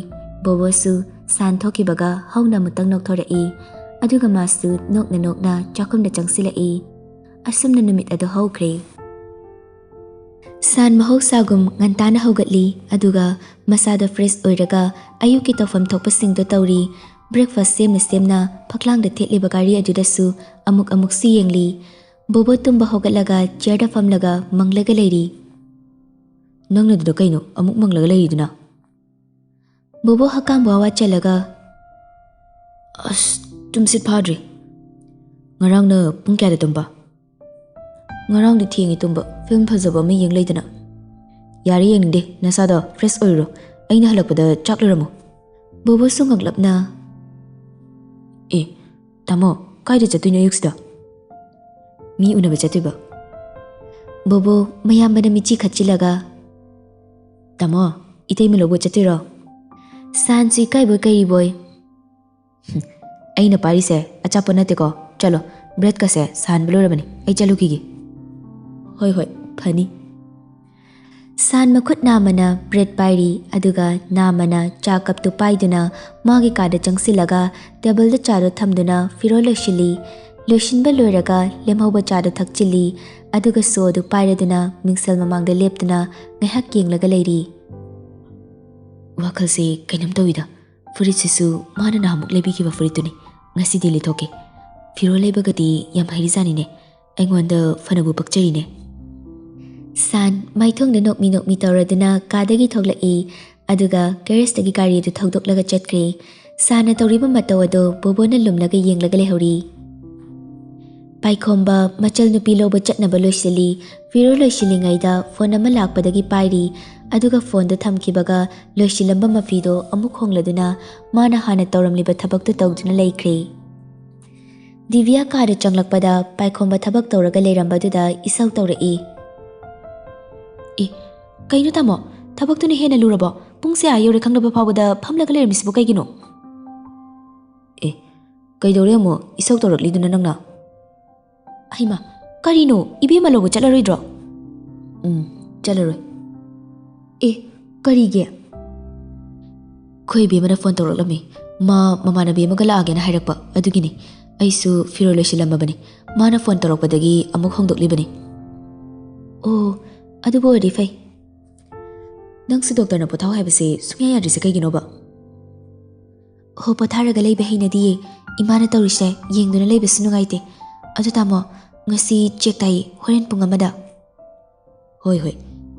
ꯕꯣꯕꯣꯁꯨ ꯁꯥꯟ ꯊꯣꯛꯈꯤꯕꯒ ꯍꯧꯅ ꯑꯃꯨꯛꯇꯪ ꯅꯣꯛꯊꯣꯔꯛꯏ꯫ ꯑꯗꯨꯒ ꯃꯥꯁꯨ ꯅꯣꯛꯅ ꯅꯣꯛꯅ ꯆꯥꯛꯈꯨꯝꯗ ꯆꯪꯁꯤꯜꯂꯛꯏ꯫ ꯑꯁꯨꯝꯅ ꯅꯨꯃꯤꯠ ꯑꯗꯨ ꯍꯧꯈ꯭ꯔꯦ꯫ ꯁꯥꯟ ꯃꯍꯧꯁꯥꯒꯨꯝ ꯉꯟꯇꯥꯅ ꯍꯧꯒꯠꯂꯤ, ꯑꯗꯨꯒ ꯃꯁꯥꯗ ꯐ꯭ꯔꯦꯁ ꯑꯣꯏꯔꯒ ꯑꯌꯨꯛꯀꯤ ꯇꯧꯐꯝ ꯊꯣꯛꯄꯁꯤꯡꯗꯣ ꯇꯧꯔꯤ꯫ ꯕ꯭ꯔꯦꯛꯐꯥꯁ ꯁꯦꯝꯅ ꯁꯦꯝꯅ ꯐꯛꯂꯥꯡꯗ ꯊꯦꯠꯂꯤꯕ ꯘꯥꯔꯤ ꯑꯗꯨꯗꯁꯨ ꯑꯃꯨꯛ ꯑꯃꯨꯛꯁꯨ ꯌꯦꯡꯂꯤ꯫ ꯕꯣꯕꯣ ꯇꯨꯝꯕ ꯍꯧꯒꯠꯂꯒ ꯆꯤꯌꯔꯗ ꯐꯝꯂꯒ ꯃꯪꯂꯒ ꯂꯩꯔꯤ꯫ "ꯅꯪꯅ ꯑꯗꯨꯗ ꯀꯩꯅꯣ ꯑꯃꯨꯛ ꯃꯪꯂꯒ ꯂꯩꯔꯤꯗꯨꯅ?" ꯕꯣꯕꯣ ꯍꯛꯀꯥꯝ ꯋꯥ ꯋꯥ ꯆꯜꯂꯒ, "ꯑꯁ, ꯇꯨꯝꯁꯤꯠ ꯐꯥꯗ꯭ꯔꯤ꯫ ꯉꯔꯥꯡꯅ ꯄꯨꯡ ꯀꯌꯥꯗ ꯇꯨꯝꯕ?" "ꯉꯔꯥꯡꯗꯤ ꯊꯦꯡꯉꯤ ꯇꯨꯝꯕ, ꯐꯤꯂꯝ ꯐꯖꯕ ꯑꯃ ꯌꯦꯡ ꯂꯩꯗꯅ"꯫ "ꯌꯥꯔꯦ, ꯌꯦꯡꯅꯤꯡꯗꯦ, ꯅꯁꯥꯗꯣ ꯐ꯭ꯔꯦꯁ ꯑꯣꯏꯔꯨꯔꯣ꯫ ꯑꯩꯅ ꯍꯜꯂꯛꯄꯗ ꯆꯥꯛ ꯂꯣꯏꯔꯝꯃꯣ"꯫ ꯕꯣꯕꯣꯁꯨ ꯉꯛꯂꯞꯅ, "ꯑꯦ, ꯇꯥꯃꯣ, ꯀꯥꯏꯗ ꯆꯠꯇꯣꯏꯅꯣ ꯑꯌꯨꯛꯁꯤꯗ?" "ꯃꯤ ꯎꯅꯕ ꯆꯠꯇꯣꯏꯕ"꯫ ꯕꯣꯕꯣ ꯃꯌꯥꯝꯕꯅ ꯃꯤꯠꯆꯤ ꯈꯠꯆꯤꯜꯂꯒ, "ꯇꯥꯃꯣ, ꯏꯇꯩꯃ ꯂꯧꯕ ꯆꯠꯇꯣꯏꯔꯣ?" ꯁꯥꯟꯁꯨ ꯏꯀꯥꯏꯕꯣꯏ ꯀꯔꯤꯕꯣꯏ, "ꯍꯨꯝ, ꯑꯩꯅ ꯄꯥꯏꯔꯤꯁꯦ ꯑꯆꯥꯄꯣꯠ ꯅꯠꯇꯦꯀꯣ꯫ ꯆꯠꯂꯣ, ꯕ꯭ꯔꯦꯗꯀꯁꯦ ꯁꯥꯍꯟꯕ ꯂꯣꯏꯔꯕꯅꯤ, ꯑꯩ ꯆꯠꯂꯨꯈꯤꯒꯦ"꯫ "ꯍꯣꯏ, ꯍꯣꯏ, ꯐꯅꯤ"꯫ ꯁꯥꯟ ꯃꯈꯨꯠ ꯅꯥꯝꯃꯅ ꯕ꯭ꯔꯦꯗ ꯄꯥꯏꯔꯤ, ꯑꯗꯨꯒ ꯅꯥꯝꯃꯅ ꯆꯥ ꯀꯞꯇꯨ ꯄꯥꯏꯗꯨꯅ ꯃꯥꯒꯤ ꯀꯥꯗ ꯆꯪꯁꯤꯜꯂꯒ ꯇꯦꯕꯜꯗ ꯆꯥꯗꯨ ꯊꯝꯗꯨꯅ ꯐꯤꯔꯣꯜ ꯂꯣꯏꯁꯤꯜꯂꯤ꯫ ꯂꯣꯏꯁꯤꯟꯕ ꯂꯣꯏꯔꯒ ꯂꯦꯝꯍꯧꯕ ꯆꯥꯗꯨ ꯊꯛꯆꯤꯜꯂꯤ, ꯑꯗꯨꯒ ꯁꯣꯗꯨ ꯄꯥꯏꯔꯗꯨꯅ ꯃꯤꯡꯁꯦꯜ ꯃꯃꯥꯡꯗ ꯂꯦꯞꯇꯨꯅ ꯉꯥꯏꯍꯥꯛ ꯌꯦꯡꯂꯒ ꯂꯩꯔꯤ꯫ ꯋꯥꯈꯜꯁꯦ ꯀꯩꯅꯣꯝ ꯇꯧꯏꯗ꯫ ꯐꯨꯔꯤꯠꯁꯤꯁꯨ ꯃꯥꯅ ꯅꯍꯥꯟꯃꯨꯛ ꯂꯩꯕꯤꯈꯤꯕ ꯐꯨꯔꯤꯠꯇꯨꯅꯤ꯫ ꯉꯁꯤꯗꯤ ꯂꯤꯊꯣꯛꯀꯦ꯫ ꯐꯤꯔꯣꯜ ꯂꯩꯕꯒꯗꯤ ꯌꯥꯝ ꯍꯩꯔꯤꯖꯥꯠꯅꯤꯅꯦ꯫ ꯑꯩꯉꯣꯟꯗ ꯐꯅꯕꯨ ꯄꯛꯆꯔꯤꯅꯦ꯫ ꯁꯥꯟ ꯃꯥꯏꯊꯣꯡꯗ ꯅꯣꯛꯃꯤ ꯅꯣꯛꯃꯤ ꯇꯧꯔꯗꯨꯅ ꯀꯥꯗꯒꯤ ꯊꯣꯛꯂꯛꯏ, ꯑꯗꯨꯒ ꯒꯦꯔꯦꯖꯇꯒꯤ ꯒꯥꯔꯤ ꯑꯗꯨ ꯊꯧꯗꯣꯛꯂꯒ ꯆꯠꯈ꯭ꯔꯦ꯫ ꯁꯥꯟꯅ ꯇꯧꯔꯤꯕ ꯃꯇꯧ ꯑꯗꯨ ꯕꯣꯕꯣꯅ ꯂꯨꯝꯂꯒ ꯌꯦꯡꯂꯒ ꯂꯩꯍꯧꯔꯤ꯫ ꯄꯥꯏꯈꯣꯝꯕ ꯃꯆꯜ ꯅꯨꯄꯤ ꯂꯧꯕ ꯆꯠꯅꯕ ꯂꯣꯏꯁꯤꯜꯂꯤ꯫ ꯐꯤꯔꯣꯜ ꯂꯣꯏꯁꯤꯜꯂꯤꯉꯩꯗ ꯐꯣꯟ ꯑꯃ ꯂꯥꯛꯄꯗꯒꯤ ꯄꯥꯏꯔꯤ, ꯑꯗꯨꯒ ꯐꯣꯟꯗꯨ ꯊꯝꯈꯤꯕꯒ ꯂꯣꯏꯁꯤꯜꯂꯝꯕ ꯃꯐꯤꯗꯣ ꯑꯃꯨꯛ ꯍꯣꯡꯂꯗꯨꯅ ꯃꯥꯅ ꯍꯥꯟꯅ ꯇꯧꯔꯝꯂꯤꯕ ꯊꯕꯛꯇꯨ ꯇꯧꯗꯨꯅ ꯂꯩꯈ꯭ꯔꯦ꯫ ꯗꯤꯕꯤꯌꯥ ꯀꯥꯗ ꯆꯪꯂꯛꯄꯗ ꯄꯥꯏꯈꯣꯝꯕ ꯊꯕꯛ ꯇꯧꯔꯒ ꯂꯩꯔꯝꯕꯗꯨꯗ ꯏꯁꯧ ꯇꯧꯔꯛꯏ꯫ "ꯑꯦ, ꯀꯩꯅꯣ ꯇꯥꯃꯣ? ꯊꯕꯛꯇꯨꯅ ꯍꯦꯟꯅ ꯂꯨꯔꯕꯣ? ꯄꯨꯡꯁꯦ ꯑꯥ ꯌꯧꯔꯦ ꯈꯪꯗꯕ ꯐꯥꯎꯕꯗ ꯐꯝꯂꯒ ꯂꯩꯔꯝꯃꯤꯁꯤꯕꯨ ꯀꯩꯒꯤꯅꯣ?" "ꯑꯦ, ꯀꯩꯗꯧꯔꯦ ꯑꯃꯨꯛ ꯏꯁꯧ ꯇꯧꯔꯛꯂꯤꯗꯨꯅ ꯅꯪꯅ?" "ꯍꯩꯃꯥ, ꯀꯔꯤꯅꯣ? ꯏꯕꯦꯝꯃ ꯂꯧꯕ ꯆꯠꯂꯔꯣꯏꯗ꯭ꯔꯣ?" "ꯎꯝ, ꯆꯠꯂꯔꯣꯏ꯫" "ꯑꯦ, ꯀꯔꯤꯒꯤ?" "ꯑꯩꯈꯣꯏ ꯏꯕꯦꯝꯃꯅ ꯐꯣꯟ ꯇꯧꯔꯛꯂꯝꯃꯤ꯫ ꯃꯥ ꯃꯃꯥꯟꯅꯕꯤ ꯑꯃꯒ ꯂꯥꯛꯑꯒꯦꯅ ꯍꯥꯏꯔꯛꯄ, ꯑꯗꯨꯒꯤꯅꯤ꯫ ꯑꯩꯁꯨ ꯐꯤꯔꯣꯜ ꯂꯣꯏꯁꯤꯜꯂꯝꯃꯕꯅꯤ꯫ ꯃꯥꯅ ꯐꯣꯟ ꯇꯧꯔꯛꯄꯗꯒꯤ ꯑꯃꯨꯛ ꯍꯣꯡꯗꯣꯛꯂꯤꯕꯅꯤ꯫" "ꯑꯣ, ꯑꯗꯨꯕꯨ ꯑꯣꯏꯔꯗꯤ ꯐꯩ꯫" "ꯅꯪꯁꯨ ꯗꯣꯛꯇꯔꯅ ꯄꯣꯊꯥꯎ ꯍꯥꯏꯕꯁꯦ ꯁꯨꯡꯌꯥ ꯌꯥꯗ꯭ꯔꯤꯁꯦ ꯀꯩꯒꯤꯅꯣꯕ?" "ꯍꯣ, ꯄꯣꯊꯥꯔꯒ ꯂꯩꯕ ꯍꯩꯅꯗꯤꯌꯦ꯫ ꯏꯃꯥꯅ ꯇꯧꯔꯤꯁꯦ ꯌꯦꯡꯗꯨꯅ ꯂꯩꯕꯁꯨ ꯅꯨꯡꯉꯥꯏꯇꯦ꯫ ꯑꯗꯨ ꯇꯥꯃꯣ, ꯉꯁꯤ ꯆꯦꯛ ꯇꯥꯏꯌꯦ, ꯍꯣꯔꯦꯟ ꯄꯨꯡ ꯑꯃꯗ꯫" "ꯍꯣꯏ, ꯍꯣꯏ,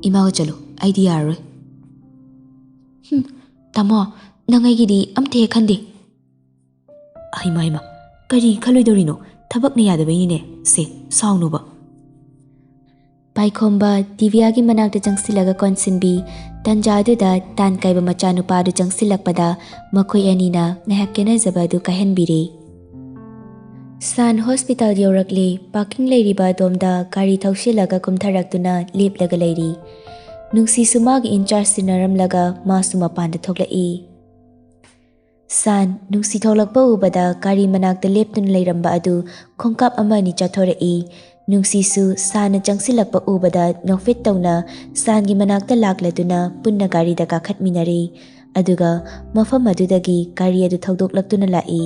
ꯏꯃꯥꯒ ꯆꯠꯂꯨ, ꯑꯩꯗꯤ ꯌꯥꯔꯔꯣꯏ꯫" "ꯍꯨꯝ, ꯇꯥꯃꯣ, ꯅꯪ ꯑꯩꯒꯤꯗꯤ ꯑꯝꯇ ꯍꯦꯛ ꯈꯟꯗꯦ꯫" "ꯍꯩꯃꯥ, ꯍꯩꯃꯥ, ꯀꯔꯤ ꯈꯜꯂꯣꯏꯗꯧꯔꯤꯅꯣ? ꯊꯕꯛꯅ ꯌꯥꯗꯕꯩꯅꯤꯅꯦ꯫ ꯁꯦ, ꯁꯥꯎꯅꯨꯕ꯫" ꯄꯥꯏꯈꯣꯝꯕ ꯗꯤꯕꯤꯌꯥꯒꯤ ꯃꯅꯥꯛꯇ ꯆꯪꯁꯤꯜꯂꯒ ꯀꯣꯟꯁꯤꯟꯕꯤ꯫ ꯇꯟꯖꯥꯗꯨꯗ ꯇꯥꯟ ꯀꯥꯏꯕ ꯃꯆꯥꯅꯨꯄꯥ ꯑꯗꯨ ꯆꯪꯁꯤꯜꯂꯛꯄꯗ ꯃꯈꯣꯏ ꯑꯅꯤꯅ ꯉꯥꯏꯍꯥꯛ ꯀꯦꯅꯖꯕ ꯑꯗꯨ ꯀꯥꯏꯍꯟꯕꯤꯔꯦ꯫ ꯁꯥꯟ ꯍꯣꯁꯄꯤꯇꯥꯜ ꯌꯧꯔꯛꯂꯦ꯫ ꯄꯥꯔꯀꯤꯡ ꯂꯩꯔꯤꯕ ꯑꯗꯣꯝꯗ ꯒꯥꯔꯤ ꯊꯧꯁꯤꯜꯂꯒ ꯀꯨꯝꯊꯔꯛꯇꯨꯅ ꯂꯦꯞꯂꯒ ꯂꯩꯔꯤ꯫ ꯅꯨꯡꯁꯤꯁꯨ ꯃꯥꯒꯤ ꯏꯟꯆꯥꯔꯖ ꯇꯤꯟꯅꯔꯝꯂꯒ ꯃꯥꯁꯨ ꯃꯄꯥꯟꯗ ꯊꯣꯛꯂꯛꯏ꯫ ꯁꯥꯟ ꯅꯨꯡꯁꯤ ꯊꯣꯛꯂꯛꯄ ꯎꯕꯗ ꯒꯥꯔꯤ ꯃꯅꯥꯛꯇ ꯂꯦꯞꯇꯨꯅ ꯂꯩꯔꯝꯕ ꯑꯗꯨ ꯈꯣꯡꯀꯥꯞ ꯑꯃ ꯑꯅꯤ ꯆꯠꯊꯣꯔꯛꯏ꯫ ꯅꯨꯡꯁꯤꯁꯨ ꯁꯥꯟꯅ ꯆꯪꯁꯤꯜꯂꯛꯄ ꯎꯕꯗ ꯅꯣꯛꯐꯦꯠ ꯇꯧꯅ ꯁꯥꯟꯒꯤ ꯃꯅꯥꯛꯇ ꯂꯥꯛꯂꯗꯨꯅ ꯄꯨꯟꯅ ꯒꯥꯔꯤꯗ ꯀꯥꯈꯠꯃꯤꯟꯅꯔꯦ꯫ ꯑꯗꯨꯒ ꯃꯐꯝ ꯑꯗꯨꯗꯒꯤ ꯒꯥꯔꯤ ꯑꯗꯨ ꯊꯧꯗꯣꯛꯂꯛꯇꯨꯅ ꯂꯥꯛꯏ꯫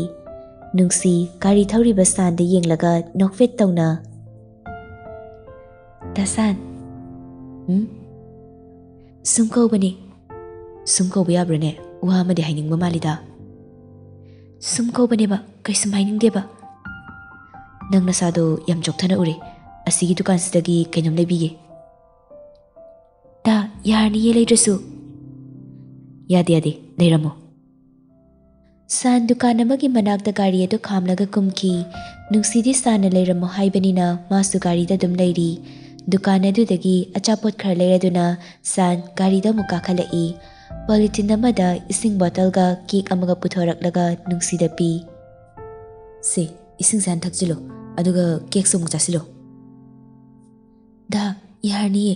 ꯅꯨꯡꯁꯤ ꯒꯥꯔꯤ ꯊꯧꯔꯤꯕ ꯁꯥꯟꯗ ꯌꯦꯡꯂꯒ ꯅꯣꯛꯐꯦꯠ ꯇꯧꯅ, "ꯗꯥ ꯁꯥꯟ, ꯎꯝ? ꯁꯨꯝ ꯀꯧꯕꯅꯦ꯫" "ꯁꯨꯝ ꯀꯧꯕ ꯌꯥꯕ꯭ꯔꯥꯅꯦ? ꯋꯥ ꯑꯃꯗꯤ ꯍꯥꯏꯅꯤꯡꯕ ꯃꯥꯜꯂꯤꯗ꯫" "ꯁꯨꯝ ꯀꯧꯕꯅꯦꯕ, ꯀꯩꯁꯨꯝ ꯍꯥꯏꯅꯤꯡꯗꯦꯕ꯫" "ꯅꯪ ꯅꯁꯥꯗꯣ ꯌꯥꯝ ꯆꯣꯛꯊꯅ ꯎꯔꯦ꯫ ꯑꯁꯤꯒꯤ ꯗꯨꯀꯥꯟꯁꯤꯗꯒꯤ ꯀꯩꯅꯣꯝ ꯂꯩꯕꯤꯒꯦ꯫" "ꯗꯥ, ꯌꯥꯔꯅꯤꯌꯦ ꯂꯩꯗ꯭ꯔꯁꯨ꯫" "ꯌꯥꯗꯦ, ꯌꯥꯗꯦ, ꯂꯩꯔꯝꯃꯣ꯫" ꯁꯥꯟ ꯗꯨꯀꯥꯟ ꯑꯃꯒꯤ ꯃꯅꯥꯛꯇ ꯒꯥꯔꯤ ꯑꯗꯨ ꯈꯥꯝꯂꯒ ꯀꯨꯝꯈꯤ꯫ ꯅꯨꯡꯁꯤꯗꯤ ꯁꯥꯟꯅ ꯂꯩꯔꯝꯃꯣ ꯍꯥꯏꯕꯅꯤꯅ ꯃꯥꯁꯨ ꯒꯥꯔꯤꯗ ꯑꯗꯨꯝ ꯂꯩꯔꯤ꯫ ꯗꯨꯀꯥꯟ ꯑꯗꯨꯗꯒꯤ ꯑꯆꯥꯄꯣꯠ ꯈꯔ ꯂꯩꯔꯗꯨꯅ ꯁꯥꯟ ꯒꯥꯔꯤꯗ ꯑꯃꯨꯛ ꯀꯥꯈꯠꯂꯛꯏ꯫ ꯄꯣꯂꯤꯊꯤꯟ ꯑꯃꯗ ꯏꯁꯤꯡ ꯕꯣꯇꯜꯒ ꯀꯦꯛ ꯑꯃꯒ ꯄꯨꯊꯣꯔꯛꯂꯒ ꯅꯨꯡꯁꯤꯗ ꯄꯤ꯫ "ꯁꯦ, ꯏꯁꯤꯡꯁꯦ ꯍꯥꯟꯅ ꯊꯛꯆꯤꯜꯂꯨ, ꯑꯗꯨꯒ ꯀꯦꯛꯁꯨ ꯑꯃꯨꯛ ꯆꯥꯁꯤꯜꯂꯨ꯫" "ꯗꯥ, ꯌꯥꯔꯅꯤꯌꯦ꯫"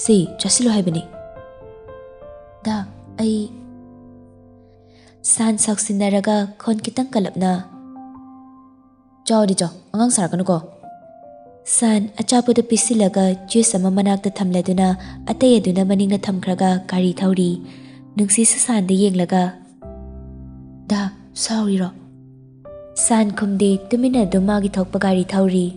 "ꯁꯦ, ꯆꯥꯁꯤꯜꯂꯨ ꯍꯥꯏꯕꯅꯦ꯫" "ꯗꯥ, ꯑꯩ..." ꯁꯥꯟ ꯁꯥꯎꯁꯤꯟꯅꯔꯒ ꯈꯣꯟ ꯈꯤꯇꯪ ꯀꯜꯂꯞꯅ, "ꯆꯥꯎꯗꯤ ꯆꯥꯎ, ꯑꯉꯥꯡ ꯁꯥꯔꯛꯀꯅꯨꯀꯣ꯫" ꯁꯥꯟ ꯑꯆꯥꯄꯣꯠꯇꯨ ꯄꯤꯁꯤꯜꯂꯒ ꯖꯨꯁ ꯑꯃ ꯃꯅꯥꯛꯇ ꯊꯝꯂꯗꯨꯅ ꯑꯇꯩ ꯑꯗꯨꯅ ꯃꯅꯤꯡꯗ ꯊꯝꯈ꯭ꯔꯒ ꯒꯥꯔꯤ ꯊꯧꯔꯤ꯫ ꯅꯨꯡꯁꯤꯁꯨ ꯁꯥꯟꯗ ꯌꯦꯡꯂꯒ, "ꯗꯥ, ꯁꯥꯎꯔꯤꯔꯣ?" ꯁꯥꯟ ꯈꯨꯝꯗꯦ, ꯇꯨꯃꯤꯟꯅ ꯑꯗꯨꯝ ꯃꯥꯒꯤ ꯊꯣꯛꯄ ꯒꯥꯔꯤ ꯊꯧꯔꯤ꯫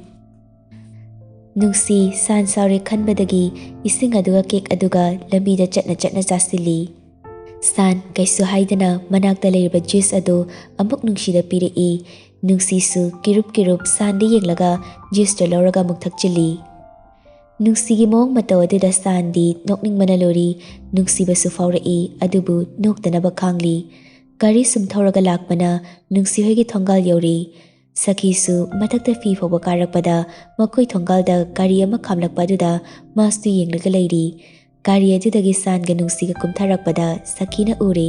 ꯅꯨꯡꯁꯤ ꯁꯥꯟ ꯁꯥꯎꯔꯦ ꯈꯟꯕꯗꯒꯤ ꯏꯁꯤꯡ ꯑꯗꯨꯒ ꯀꯦꯛ ꯑꯗꯨꯒ ꯂꯝꯕꯤꯗ ꯆꯠꯅ ꯆꯠꯅ ꯆꯥꯁꯤꯜꯂꯤ꯫ ꯁꯥꯟ ꯀꯩꯁꯨ ꯍꯥꯏꯗꯅ ꯃꯅꯥꯛꯇ ꯂꯩꯔꯤꯕ ꯖꯨꯁ ꯑꯗꯨ ꯑꯃꯨꯛ ꯅꯨꯡꯁꯤꯗ ꯄꯤꯔꯛꯏ꯫ ꯅꯨꯡꯁꯤꯁꯨ ꯀꯤꯔꯨꯞ ꯀꯤꯔꯨꯞ ꯁꯥꯟꯗ ꯌꯦꯡꯂꯒ ꯖꯨꯁꯇꯨ ꯂꯧꯔꯒ ꯑꯃꯨꯛ ꯊꯛꯆꯤꯜꯂꯤ꯫ ꯅꯨꯡꯁꯤꯒꯤ ꯃꯑꯣꯡ ꯃꯇꯧ ꯑꯗꯨꯗ ꯁꯥꯟꯗꯤ ꯅꯣꯛꯅꯤꯡꯕꯅ ꯂꯣꯏꯔꯤ꯫ ꯅꯨꯡꯁꯤꯕꯁꯨ ꯐꯥꯎꯔꯛꯏ, ꯑꯗꯨꯕꯨ ꯅꯣꯛꯇꯅꯕ ꯈꯥꯡꯂꯤ꯫ ꯒꯥꯔꯤ ꯁꯨꯝ ꯊꯧꯔꯒ ꯂꯥꯛꯄꯅ ꯅꯨꯡꯁꯤ ꯍꯣꯏꯒꯤ ꯊꯣꯡꯒꯥꯜ ꯌꯧꯔꯤ꯫ ꯁꯈꯤꯁꯨ ꯃꯊꯛꯇ ꯐꯤ ꯐꯧꯕ ꯀꯥꯔꯛꯄꯗ ꯃꯈꯣꯏ ꯊꯣꯡꯒꯥꯜꯗ ꯒꯥꯔꯤ ꯑꯃ ꯈꯥꯝꯂꯛꯄ ꯑꯗꯨꯗ ꯃꯥꯁꯨ ꯌꯦꯡꯂꯒ ꯂꯩꯔꯤ꯫ ꯒꯥꯔꯤ ꯑꯗꯨꯗꯒꯤ ꯁꯥꯟꯒ ꯅꯨꯡꯁꯤꯒ ꯀꯨꯝꯊꯔꯛꯄꯗ ꯁꯈꯤꯅ ꯎꯔꯦ꯫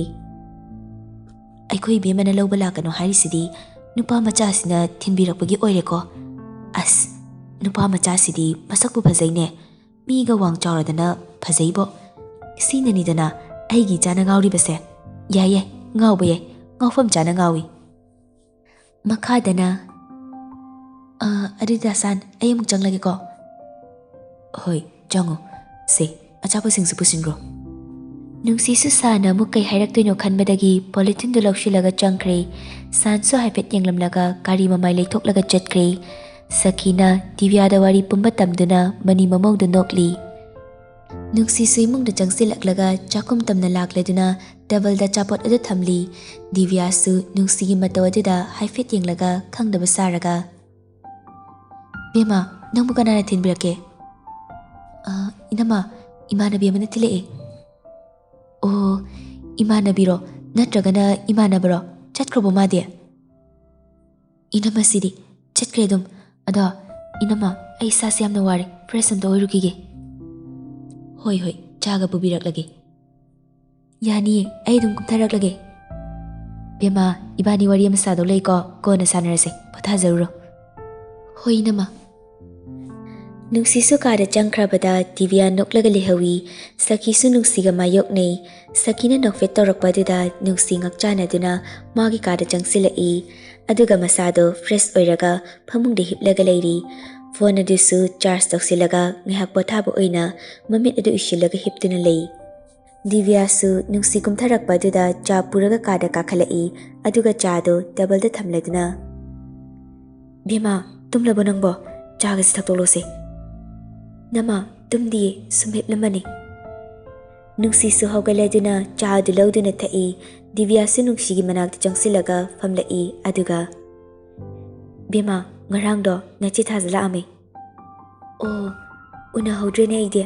"ꯑꯩꯈꯣꯏ ꯏꯕꯦꯝꯃꯅ ꯂꯧꯕ ꯂꯥꯛꯀꯅꯨ ꯍꯥꯏꯔꯤꯁꯤꯗꯤ ꯅꯨꯄꯥ ꯃꯆꯥꯁꯤꯅ ꯊꯤꯟꯕꯤꯔꯛꯄꯒꯤ ꯑꯣꯏꯔꯦꯀꯣ꯫ ꯑꯁ, ꯅꯨꯄꯥ ꯃꯆꯥꯁꯤꯗꯤ ꯃꯁꯛꯄꯨ ꯐꯖꯩꯅꯦ꯫ ꯃꯤꯒ ꯋꯥꯡ ꯆꯥꯎꯔꯗꯅ ꯐꯖꯩꯕꯣ꯫ ꯁꯤꯅꯅꯤꯗꯅ ꯑꯩꯒꯤ ꯏꯆꯥꯅ ꯉꯥꯎꯔꯤꯕꯁꯦ꯫ ꯌꯥꯏꯌꯦ, ꯉꯥꯎꯕ ꯌꯥꯏ, ꯉꯥꯎꯐꯝ ꯆꯥꯅ ꯉꯥꯎꯏ꯫" ꯃꯈꯥꯗꯅ, "ꯑ, ꯑꯗꯨꯗꯤ ꯗꯥ ꯁꯥꯟ, ꯑꯩ ꯑꯃꯨꯛ ꯆꯪꯂꯒꯦꯀꯣ?" "ꯍꯣꯏ, ꯆꯪꯉꯣ꯫ ꯁꯦ, ꯑꯆꯥꯄꯣꯠꯁꯤꯡꯁꯨ ꯄꯨꯁꯤꯟꯈ꯭ꯔꯣ꯫" ꯅꯨꯡꯁꯤꯁꯨ ꯁꯥꯟꯅ ꯑꯃꯨꯛ ꯀꯩ ꯍꯥꯏꯔꯛꯇꯣꯏꯅꯣ ꯈꯟꯕꯗꯒꯤ ꯄꯣꯂꯤꯊꯤꯟꯗꯨ ꯂꯧꯁꯤꯜꯂꯒ ꯆꯪꯈ꯭ꯔꯦ꯫ ꯁꯥꯟꯁꯨ ꯍꯥꯏꯐꯦꯠ ꯌꯦꯡꯂꯝꯂꯒ ꯒꯥꯔꯤ ꯃꯃꯥꯏ ꯂꯩꯊꯣꯛꯂꯒ ꯆꯠꯈ꯭ꯔꯦ꯫ ꯁꯈꯤꯅ ꯗꯤꯕꯤꯌꯥꯗ ꯋꯥꯔꯤ ꯄꯨꯝꯕ ꯇꯝꯗꯨꯅ ꯃꯅꯤꯡ ꯃꯃꯧꯗ ꯅꯣꯛꯂꯤ꯫ ꯅꯨꯡꯁꯤꯁꯨ ꯏꯃꯨꯡꯗ ꯆꯪꯁꯤꯜꯂꯛꯂꯒ ꯆꯥꯛꯈꯨꯝ ꯇꯝꯅ ꯂꯥꯛꯂꯗꯨꯅ ꯇꯦꯕꯜꯗ ꯑꯆꯥꯄꯣꯠ ꯑꯗꯨ ꯊꯝꯂꯤ꯫ ꯗꯤꯕꯤꯌꯥꯁꯨ ꯅꯨꯡꯁꯤꯒꯤ ꯃꯇꯧ ꯑꯗꯨꯗ ꯍꯥꯏꯐꯦꯠ ꯌꯦꯡꯂꯒ ꯈꯪꯗꯕ ꯁꯥꯔꯒ, "ꯕꯦꯝꯃ, ꯅꯪꯕꯨ ꯀꯅꯥꯅ ꯊꯤꯟꯕꯤꯔꯛꯀꯦ?" "ꯑ, ꯏꯅꯝꯃ, ꯏꯃꯥꯟꯅꯕꯤ ꯑꯃꯅ ꯊꯤꯜꯂꯛꯑꯦ꯫" "ꯑꯣ, ꯏꯃꯥꯟꯅꯕꯤꯔꯣ? ꯅꯠꯇ꯭ꯔꯒꯅ ꯏꯃꯥꯟꯅꯕꯔꯣ? ꯆꯠꯈ꯭ꯔꯕꯣ ꯃꯥꯗꯤ?" "ꯏꯅꯝꯃꯁꯤꯗꯤ ꯆꯠꯈ꯭ꯔꯦ ꯑꯗꯨꯝ꯫ ꯑꯗꯣ, ꯏꯅꯝꯃ, ꯑꯩ ꯏꯁꯥꯁꯦ ꯌꯥꯝꯅ ꯋꯥꯔꯦ, ꯐ꯭ꯔꯦꯁ ꯑꯝꯇ ꯑꯣꯏꯔꯨꯈꯤꯒꯦ꯫" "ꯍꯣꯏ, ꯍꯣꯏ, ꯆꯥꯒ ꯄꯨꯕꯤꯔꯛꯂꯒꯦ꯫" "ꯌꯥꯅꯤꯌꯦ, ꯑꯩ ꯑꯗꯨꯝ ꯀꯨꯝꯊꯔꯛꯂꯒꯦ꯫" "ꯕꯦꯝꯃ, ꯏꯕꯥꯅꯤ ꯋꯥꯔꯤ ꯑꯃ ꯁꯥꯗꯧ ꯂꯩꯀꯣ, ꯀꯣꯟꯅ ꯁꯥꯟꯅꯔꯁꯦ, ꯄꯣꯊꯥꯖꯔꯨꯔꯣ꯫" "ꯍꯣꯏ, ꯏꯅꯝꯃ꯫" ꯅꯨꯡꯁꯤꯁꯨ ꯀꯥꯗ ꯆꯪꯈ꯭ꯔꯕꯗ ꯗꯤꯕꯤꯌꯥ ꯅꯣꯛꯂꯒ ꯂꯩꯍꯧꯏ꯫ ꯁꯈꯤꯁꯨ ꯅꯨꯡꯁꯤꯒ ꯃꯥꯌꯣꯛꯅꯩ꯫ ꯁꯈꯤꯅ ꯅꯣꯛꯐꯦꯠ ꯇꯧꯔꯛꯄ ꯑꯗꯨꯗ ꯅꯨꯡꯁꯤ ꯉꯛꯆꯥꯟꯅꯗꯨꯅ ꯃꯥꯒꯤ ꯀꯥꯗ ꯆꯪꯁꯤꯜꯂꯛꯏ꯫ ꯑꯗꯨꯒ ꯃꯁꯥꯗꯣ ꯐ꯭ꯔꯦꯁ ꯑꯣꯏꯔꯒ ꯐꯃꯨꯡꯗ ꯍꯤꯞꯂꯒ ꯂꯩꯔꯤ꯫ ꯐꯣꯟ ꯑꯗꯨꯁꯨ ꯆꯥꯔꯖ ꯇꯧꯁꯤꯜꯂꯒ ꯉꯥꯏꯍꯥꯛ ꯄꯣꯊꯥꯕ ꯑꯣꯏꯅ ꯃꯃꯤꯠ ꯑꯗꯨ ꯎꯏꯁꯤꯜꯂꯒ ꯍꯤꯞꯇꯨꯅ ꯂꯩ꯫ ꯗꯤꯕꯤꯌꯥꯁꯨ ꯅꯨꯡꯁꯤ ꯀꯨꯝꯊꯔꯛꯄ ꯑꯗꯨꯗ ꯆꯥ ꯄꯨꯔꯒ ꯀꯥꯗ ꯀꯥꯈꯠꯂꯛꯏ, ꯑꯗꯨꯒ ꯆꯥꯗꯣ ꯇꯦꯕꯜꯗ ꯊꯝꯂꯗꯨꯅ, "ꯕꯦꯝꯃ, ꯇꯨꯝꯂꯕꯣ ꯅꯪꯕꯣ? ꯆꯥꯒꯁꯤ ꯊꯛꯇꯣꯛꯂꯣꯁꯦ꯫" "ꯅꯃꯥ, ꯇꯨꯝꯗꯤꯌꯦ, ꯁꯨꯝ ꯍꯤꯞꯂꯝꯕꯅꯤ꯫" ꯅꯨꯡꯁꯤꯁꯨ ꯍꯧꯒꯠꯂꯗꯨꯅ ꯆꯥ ꯑꯗꯨ ꯂꯧꯗꯨꯅ ꯊꯛꯏ꯫ ꯗꯤꯕꯤꯌꯥꯁꯨ ꯅꯨꯡꯁꯤꯒꯤ ꯃꯅꯥꯛꯇ ꯆꯪꯁꯤꯜꯂꯒ ꯐꯝꯂꯛꯏ, ꯑꯗꯨꯒ, "ꯕꯦꯝꯃ, ꯉꯔꯥꯡꯗꯣ ꯅꯆꯦ ꯊꯥꯖ ꯂꯥꯛꯑꯝꯃꯦ꯫" "ꯑꯣ, ꯎꯅꯍꯧꯗ꯭ꯔꯦꯅꯦ ꯑꯩꯗꯤ꯫"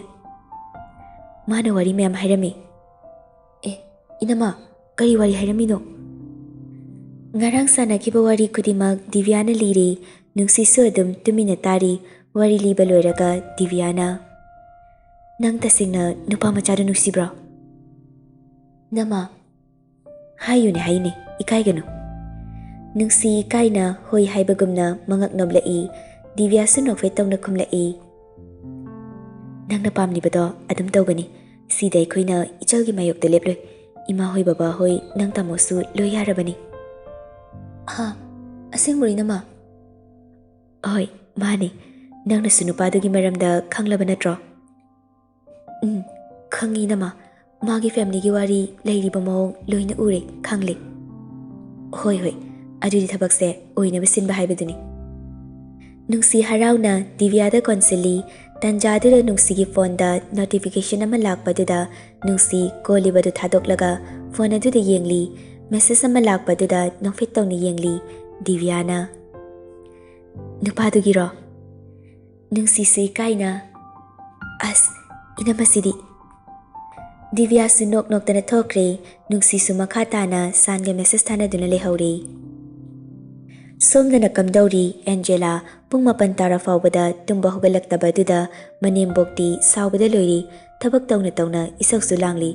"ꯃꯥꯅ ꯋꯥꯔꯤ ꯃꯌꯥꯝ ꯍꯥꯏꯔꯝꯃꯤ꯫" "ꯑꯦ, ꯏꯅꯝꯃ, ꯀꯔꯤ ꯋꯥꯔꯤ ꯍꯥꯏꯔꯝꯃꯤꯅꯣ?" ꯉꯔꯥꯡ ꯁꯥꯟꯅꯈꯤꯕ ꯋꯥꯔꯤ ꯈꯨꯗꯤꯡꯃꯛ ꯗꯤꯕꯤꯌꯥꯅ ꯂꯤꯔꯦ꯫ ꯅꯨꯡꯁꯤꯁꯨ ꯑꯗꯨꯝ ꯇꯨꯃꯤꯟꯅ ꯇꯥꯔꯤ꯫ ꯋꯥꯔꯤ ꯂꯤꯕ ꯂꯣꯏꯔꯒ ꯗꯤꯕꯤꯌꯥꯅ, "ꯅꯪ ꯇꯁꯦꯡꯅ ꯅꯨꯄꯥ ꯃꯆꯥꯗꯨ ꯅꯨꯡꯁꯤꯕ꯭ꯔꯣ?" "ꯅꯃꯥ, ꯍꯥꯏꯌꯨꯅꯦ, ꯍꯥꯏꯌꯨꯅꯦ, ꯏꯀꯥꯏꯒꯅꯨ꯫" ꯅꯨꯡꯁꯤ ꯏꯀꯥꯏꯅ ꯍꯣꯏ ꯍꯥꯏꯕꯒꯨꯝꯅ ꯃꯉꯛ ꯅꯣꯝꯂꯛꯏ꯫ ꯗꯤꯕꯤꯌꯥꯁꯨ ꯅꯣꯛꯐꯦꯠ ꯇꯧꯅ ꯈꯨꯝꯂꯛꯏ, "ꯅꯪꯅ ꯄꯥꯝꯂꯤꯕꯗꯣ ꯑꯗꯨꯝ ꯇꯧꯒꯅꯤ꯫ ꯁꯤꯗ ꯑꯩꯈꯣꯏꯅ ꯏꯆꯜꯒꯤ ꯃꯥꯌꯣꯛꯇ ꯂꯦꯞꯂꯣꯏ꯫ ꯏꯃꯥ ꯍꯣꯏ, ꯕꯕꯥ ꯍꯣꯏ, ꯅꯪ ꯇꯥꯃꯣꯁꯨ ꯂꯣꯏ ꯌꯥꯔꯕꯅꯤ꯫" "ꯍꯥ? ꯑꯁꯦꯡꯕꯔꯣ, ꯏꯅꯝꯃ?" ꯍꯣꯏ, ꯃꯥꯅꯤ꯫ ꯅꯪꯅꯁꯨ ꯅꯨꯄꯥꯗꯨꯒꯤ ꯃꯔꯝꯗ ꯈꯪꯂꯕ ꯅꯠꯇ꯭ꯔꯣ? ꯎꯝ, ꯈꯪꯉꯤ, ꯏꯅꯝꯃ꯫ ꯃꯥꯒꯤ ꯐꯦꯃꯤꯂꯤꯒꯤ ꯋꯥꯔꯤ ꯂꯩꯔꯤꯕ ꯃꯑꯣꯡ ꯂꯣꯏꯅ ꯎꯔꯦ, ꯈꯪꯂꯦ꯫ ꯍꯣꯏ, ꯍꯣꯏ, ꯑꯗꯨꯗꯤ ꯊꯕꯛꯁꯦ ꯑꯣꯏꯅꯕ ꯁꯤꯟꯕ ꯍꯥꯏꯕꯗꯨꯅꯤ꯫ ꯅꯨꯡꯁꯤ ꯍꯔꯥꯎꯅ ꯗꯤꯕꯤꯌꯥꯗ ꯀꯣꯟꯁꯤꯜꯂꯤ꯫ ꯇꯟꯖꯥꯗꯨꯗ ꯅꯨꯡꯁꯤꯒꯤ ꯐꯣꯟꯗ ꯅꯣꯇꯤꯐꯤꯀꯦꯁꯟ ꯑꯃ ꯂꯥꯛꯄꯗꯨꯗ ꯅꯨꯡꯁꯤ ꯀꯣꯜꯂꯤꯕꯗꯨ ꯊꯥꯗꯣꯛꯂꯒ ꯐꯣꯟ ꯑꯗꯨꯗ ꯌꯦꯡꯂꯤ꯫ ꯃꯦꯁꯦꯖ ꯑꯃ ꯂꯥꯛꯄꯗꯨꯗ ꯅꯣꯛꯐꯦꯠ ꯇꯧꯅ ꯌꯦꯡꯂꯤ꯫ ꯗꯤꯕꯤꯌꯥꯅ, "ꯅꯨꯄꯥꯗꯨꯒꯤꯔꯣ?" ꯅꯨꯡꯁꯤꯁꯨ ꯏꯀꯥꯏꯅ, "ꯑꯁ, ꯏꯅꯝꯃꯁꯤꯗꯤ!" ꯗꯤꯕꯤꯌꯥꯁꯨ ꯅꯣꯛ ꯅꯣꯛꯇꯅ ꯊꯣꯛꯈ꯭ꯔꯦ꯫ ꯅꯨꯡꯁꯤꯁꯨ ꯃꯈꯥ ꯇꯥꯅ ꯁꯥꯟꯒ ꯃꯦꯁꯦꯖ ꯊꯥꯅꯗꯨꯅ ꯂꯩꯍꯧꯔꯦ꯫ ꯁꯣꯝꯗꯅ ꯀꯝꯗꯧꯔꯤ? ꯑꯦꯟꯖꯦꯂꯥ ꯄꯨꯡ ꯃꯥꯄꯟ ꯇꯥꯔ ꯐꯥꯎꯕꯗ ꯇꯨꯝꯕ ꯍꯧꯒꯠꯂꯛꯇꯕ ꯑꯗꯨꯗ ꯃꯅꯦꯝꯕꯣꯛꯇꯤ ꯁꯥꯎꯕꯗ ꯂꯣꯏꯔꯤ꯫ ꯊꯕꯛ ꯇꯧꯅ ꯇꯧꯅ ꯏꯁꯧꯁꯨ ꯂꯥꯡꯂꯤ꯫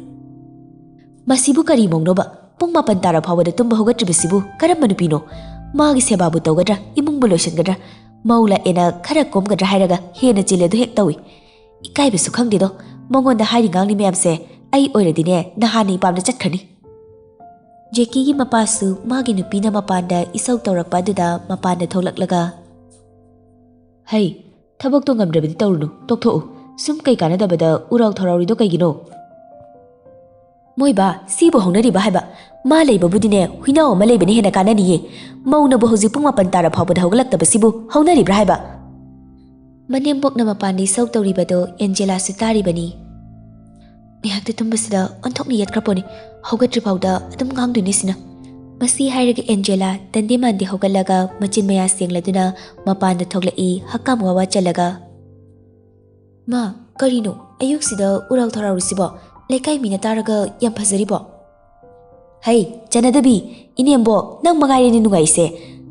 "ꯃꯁꯤꯕꯨ ꯀꯔꯤ ꯃꯧꯅꯣꯕ? ꯄꯨꯡ ꯃꯥꯄꯟ ꯇꯥꯔ ꯐꯥꯎꯕꯗ ꯇꯨꯝꯕ ꯍꯧꯒꯠꯇ꯭ꯔꯤꯕꯁꯤꯕꯨ ꯀꯔꯝꯕ ꯅꯨꯄꯤꯅꯣ? ꯃꯥꯒꯤ ꯁꯦꯕꯥꯕꯨ ꯇꯧꯒꯗ꯭ꯔꯥ, ꯏꯃꯨꯡꯕꯨ ꯂꯣꯏꯁꯤꯟꯒꯗ꯭ꯔꯥ? ꯃꯧ ꯂꯥꯛꯑꯦꯅ ꯈꯔ ꯀꯣꯝꯒꯗ꯭ꯔꯥ ꯍꯥꯏꯔꯒ ꯍꯦꯟꯅ ꯆꯤꯜꯂꯦꯗꯣ ꯍꯦꯛ ꯇꯧꯏ꯫ ꯏꯀꯥꯏꯕꯁꯨ ꯈꯪꯗꯦꯗꯣ꯫ ꯃꯉꯣꯟꯗ ꯍꯥꯏꯔꯤ ꯉꯥꯡꯂꯤ ꯃꯌꯥꯝꯁꯦ ꯑꯩ ꯑꯣꯏꯔꯗꯤꯅꯦ ꯅꯍꯥꯟꯅ ꯏꯄꯥꯝꯗ ꯆꯠꯈ꯭ꯔꯅꯤ꯫" ꯖꯦꯀꯤꯒꯤ ꯃꯄꯥꯁꯨ ꯃꯥꯒꯤ ꯅꯨꯄꯤꯅ ꯃꯄꯥꯟꯗ ꯏꯁꯧ ꯇꯧꯔꯛꯄ ꯑꯗꯨꯗ ꯃꯄꯥꯟꯗ ꯊꯣꯛꯂꯛꯂꯒ, "ꯍꯩ, ꯊꯕꯛꯇꯣ ꯉꯝꯗ꯭ꯔꯕꯗꯤ ꯇꯧꯔꯨꯅꯨ, ꯇꯣꯛꯊꯣꯛꯎ꯫ ꯁꯨꯝ ꯀꯩ ꯀꯥꯟꯅꯗꯕꯗ ꯎꯔꯥꯎ ꯊꯔꯥꯎꯔꯤꯗꯣ ꯀꯩꯒꯤꯅꯣ?" "ꯃꯣꯏ ꯕꯥ, ꯁꯤꯕꯨ ꯍꯧꯅꯔꯤꯕ ꯍꯥꯏꯕ? ꯃꯥ ꯂꯩꯕꯕꯨꯗꯤꯅꯦ, ꯍꯨꯏꯅꯥꯎ ꯑꯃ ꯂꯩꯕꯅ ꯍꯦꯟꯅ ꯀꯥꯟꯅꯅꯤꯌꯦ꯫ ꯃꯧꯅꯕꯨ ꯍꯧꯖꯤꯛ ꯄꯨꯡ ꯃꯥꯄꯟ ꯇꯥꯔ ꯐꯥꯎꯕꯗ ꯍꯧꯒꯠꯂꯛꯇꯕꯁꯤꯕꯨ ꯍꯧꯅꯔꯤꯕ꯭ꯔꯥ ꯍꯥꯏꯕ?" ꯃꯅꯦꯝꯕꯣꯛꯅ ꯃꯄꯥꯟꯗ ꯏꯁꯧ ꯇꯧꯔꯤꯕꯗꯣ ꯑꯦꯟꯖꯦꯂꯥꯁꯨ ꯇꯥꯔꯤꯕꯅꯤ꯫ "ꯉꯥꯏꯍꯥꯛꯇ ꯇꯨꯝꯕꯁꯤꯗ ꯑꯣꯟꯊꯣꯛꯅ ꯌꯦꯠꯈ꯭ꯔꯄꯣꯠꯅꯤ꯫ ꯍꯧꯒꯠꯇ꯭ꯔꯤ ꯐꯥꯎꯗ ꯑꯗꯨꯝ ꯉꯥꯡꯗꯣꯏꯅꯤ ꯁꯤꯅ꯫" ꯃꯁꯤ ꯍꯥꯏꯔꯒ ꯑꯦꯟꯖꯦꯂꯥ ꯇꯟꯗꯦ ꯃꯥꯟꯗꯦ ꯍꯧꯒꯠꯂꯒ ꯃꯆꯤꯟ ꯃꯌꯥ ꯁꯦꯡꯂꯗꯨꯅ ꯃꯄꯥꯟꯗ ꯊꯣꯛꯂꯛꯏ, ꯍꯛꯀꯥꯝ ꯋꯥ ꯋꯥ ꯆꯜꯂꯒ꯫ "ꯃꯥ, ꯀꯔꯤꯅꯣ? ꯑꯌꯨꯛꯁꯤꯗ ꯎꯔꯥꯎ ꯊꯔꯥꯎꯔꯤꯁꯤꯕꯣ? ꯂꯩꯀꯥꯏ ꯃꯤꯅ ꯇꯥꯔꯒ ꯌꯥꯝ ꯐꯖꯔꯤꯕꯣ?" "ꯍꯩ, ꯆꯥꯟꯅꯗꯕꯤ! ꯏꯅꯦꯝꯕꯣꯛ, ꯅꯪ ꯃꯉꯥꯏꯔꯦꯅꯦ ꯅꯨꯡꯉꯥꯏꯁꯦ꯫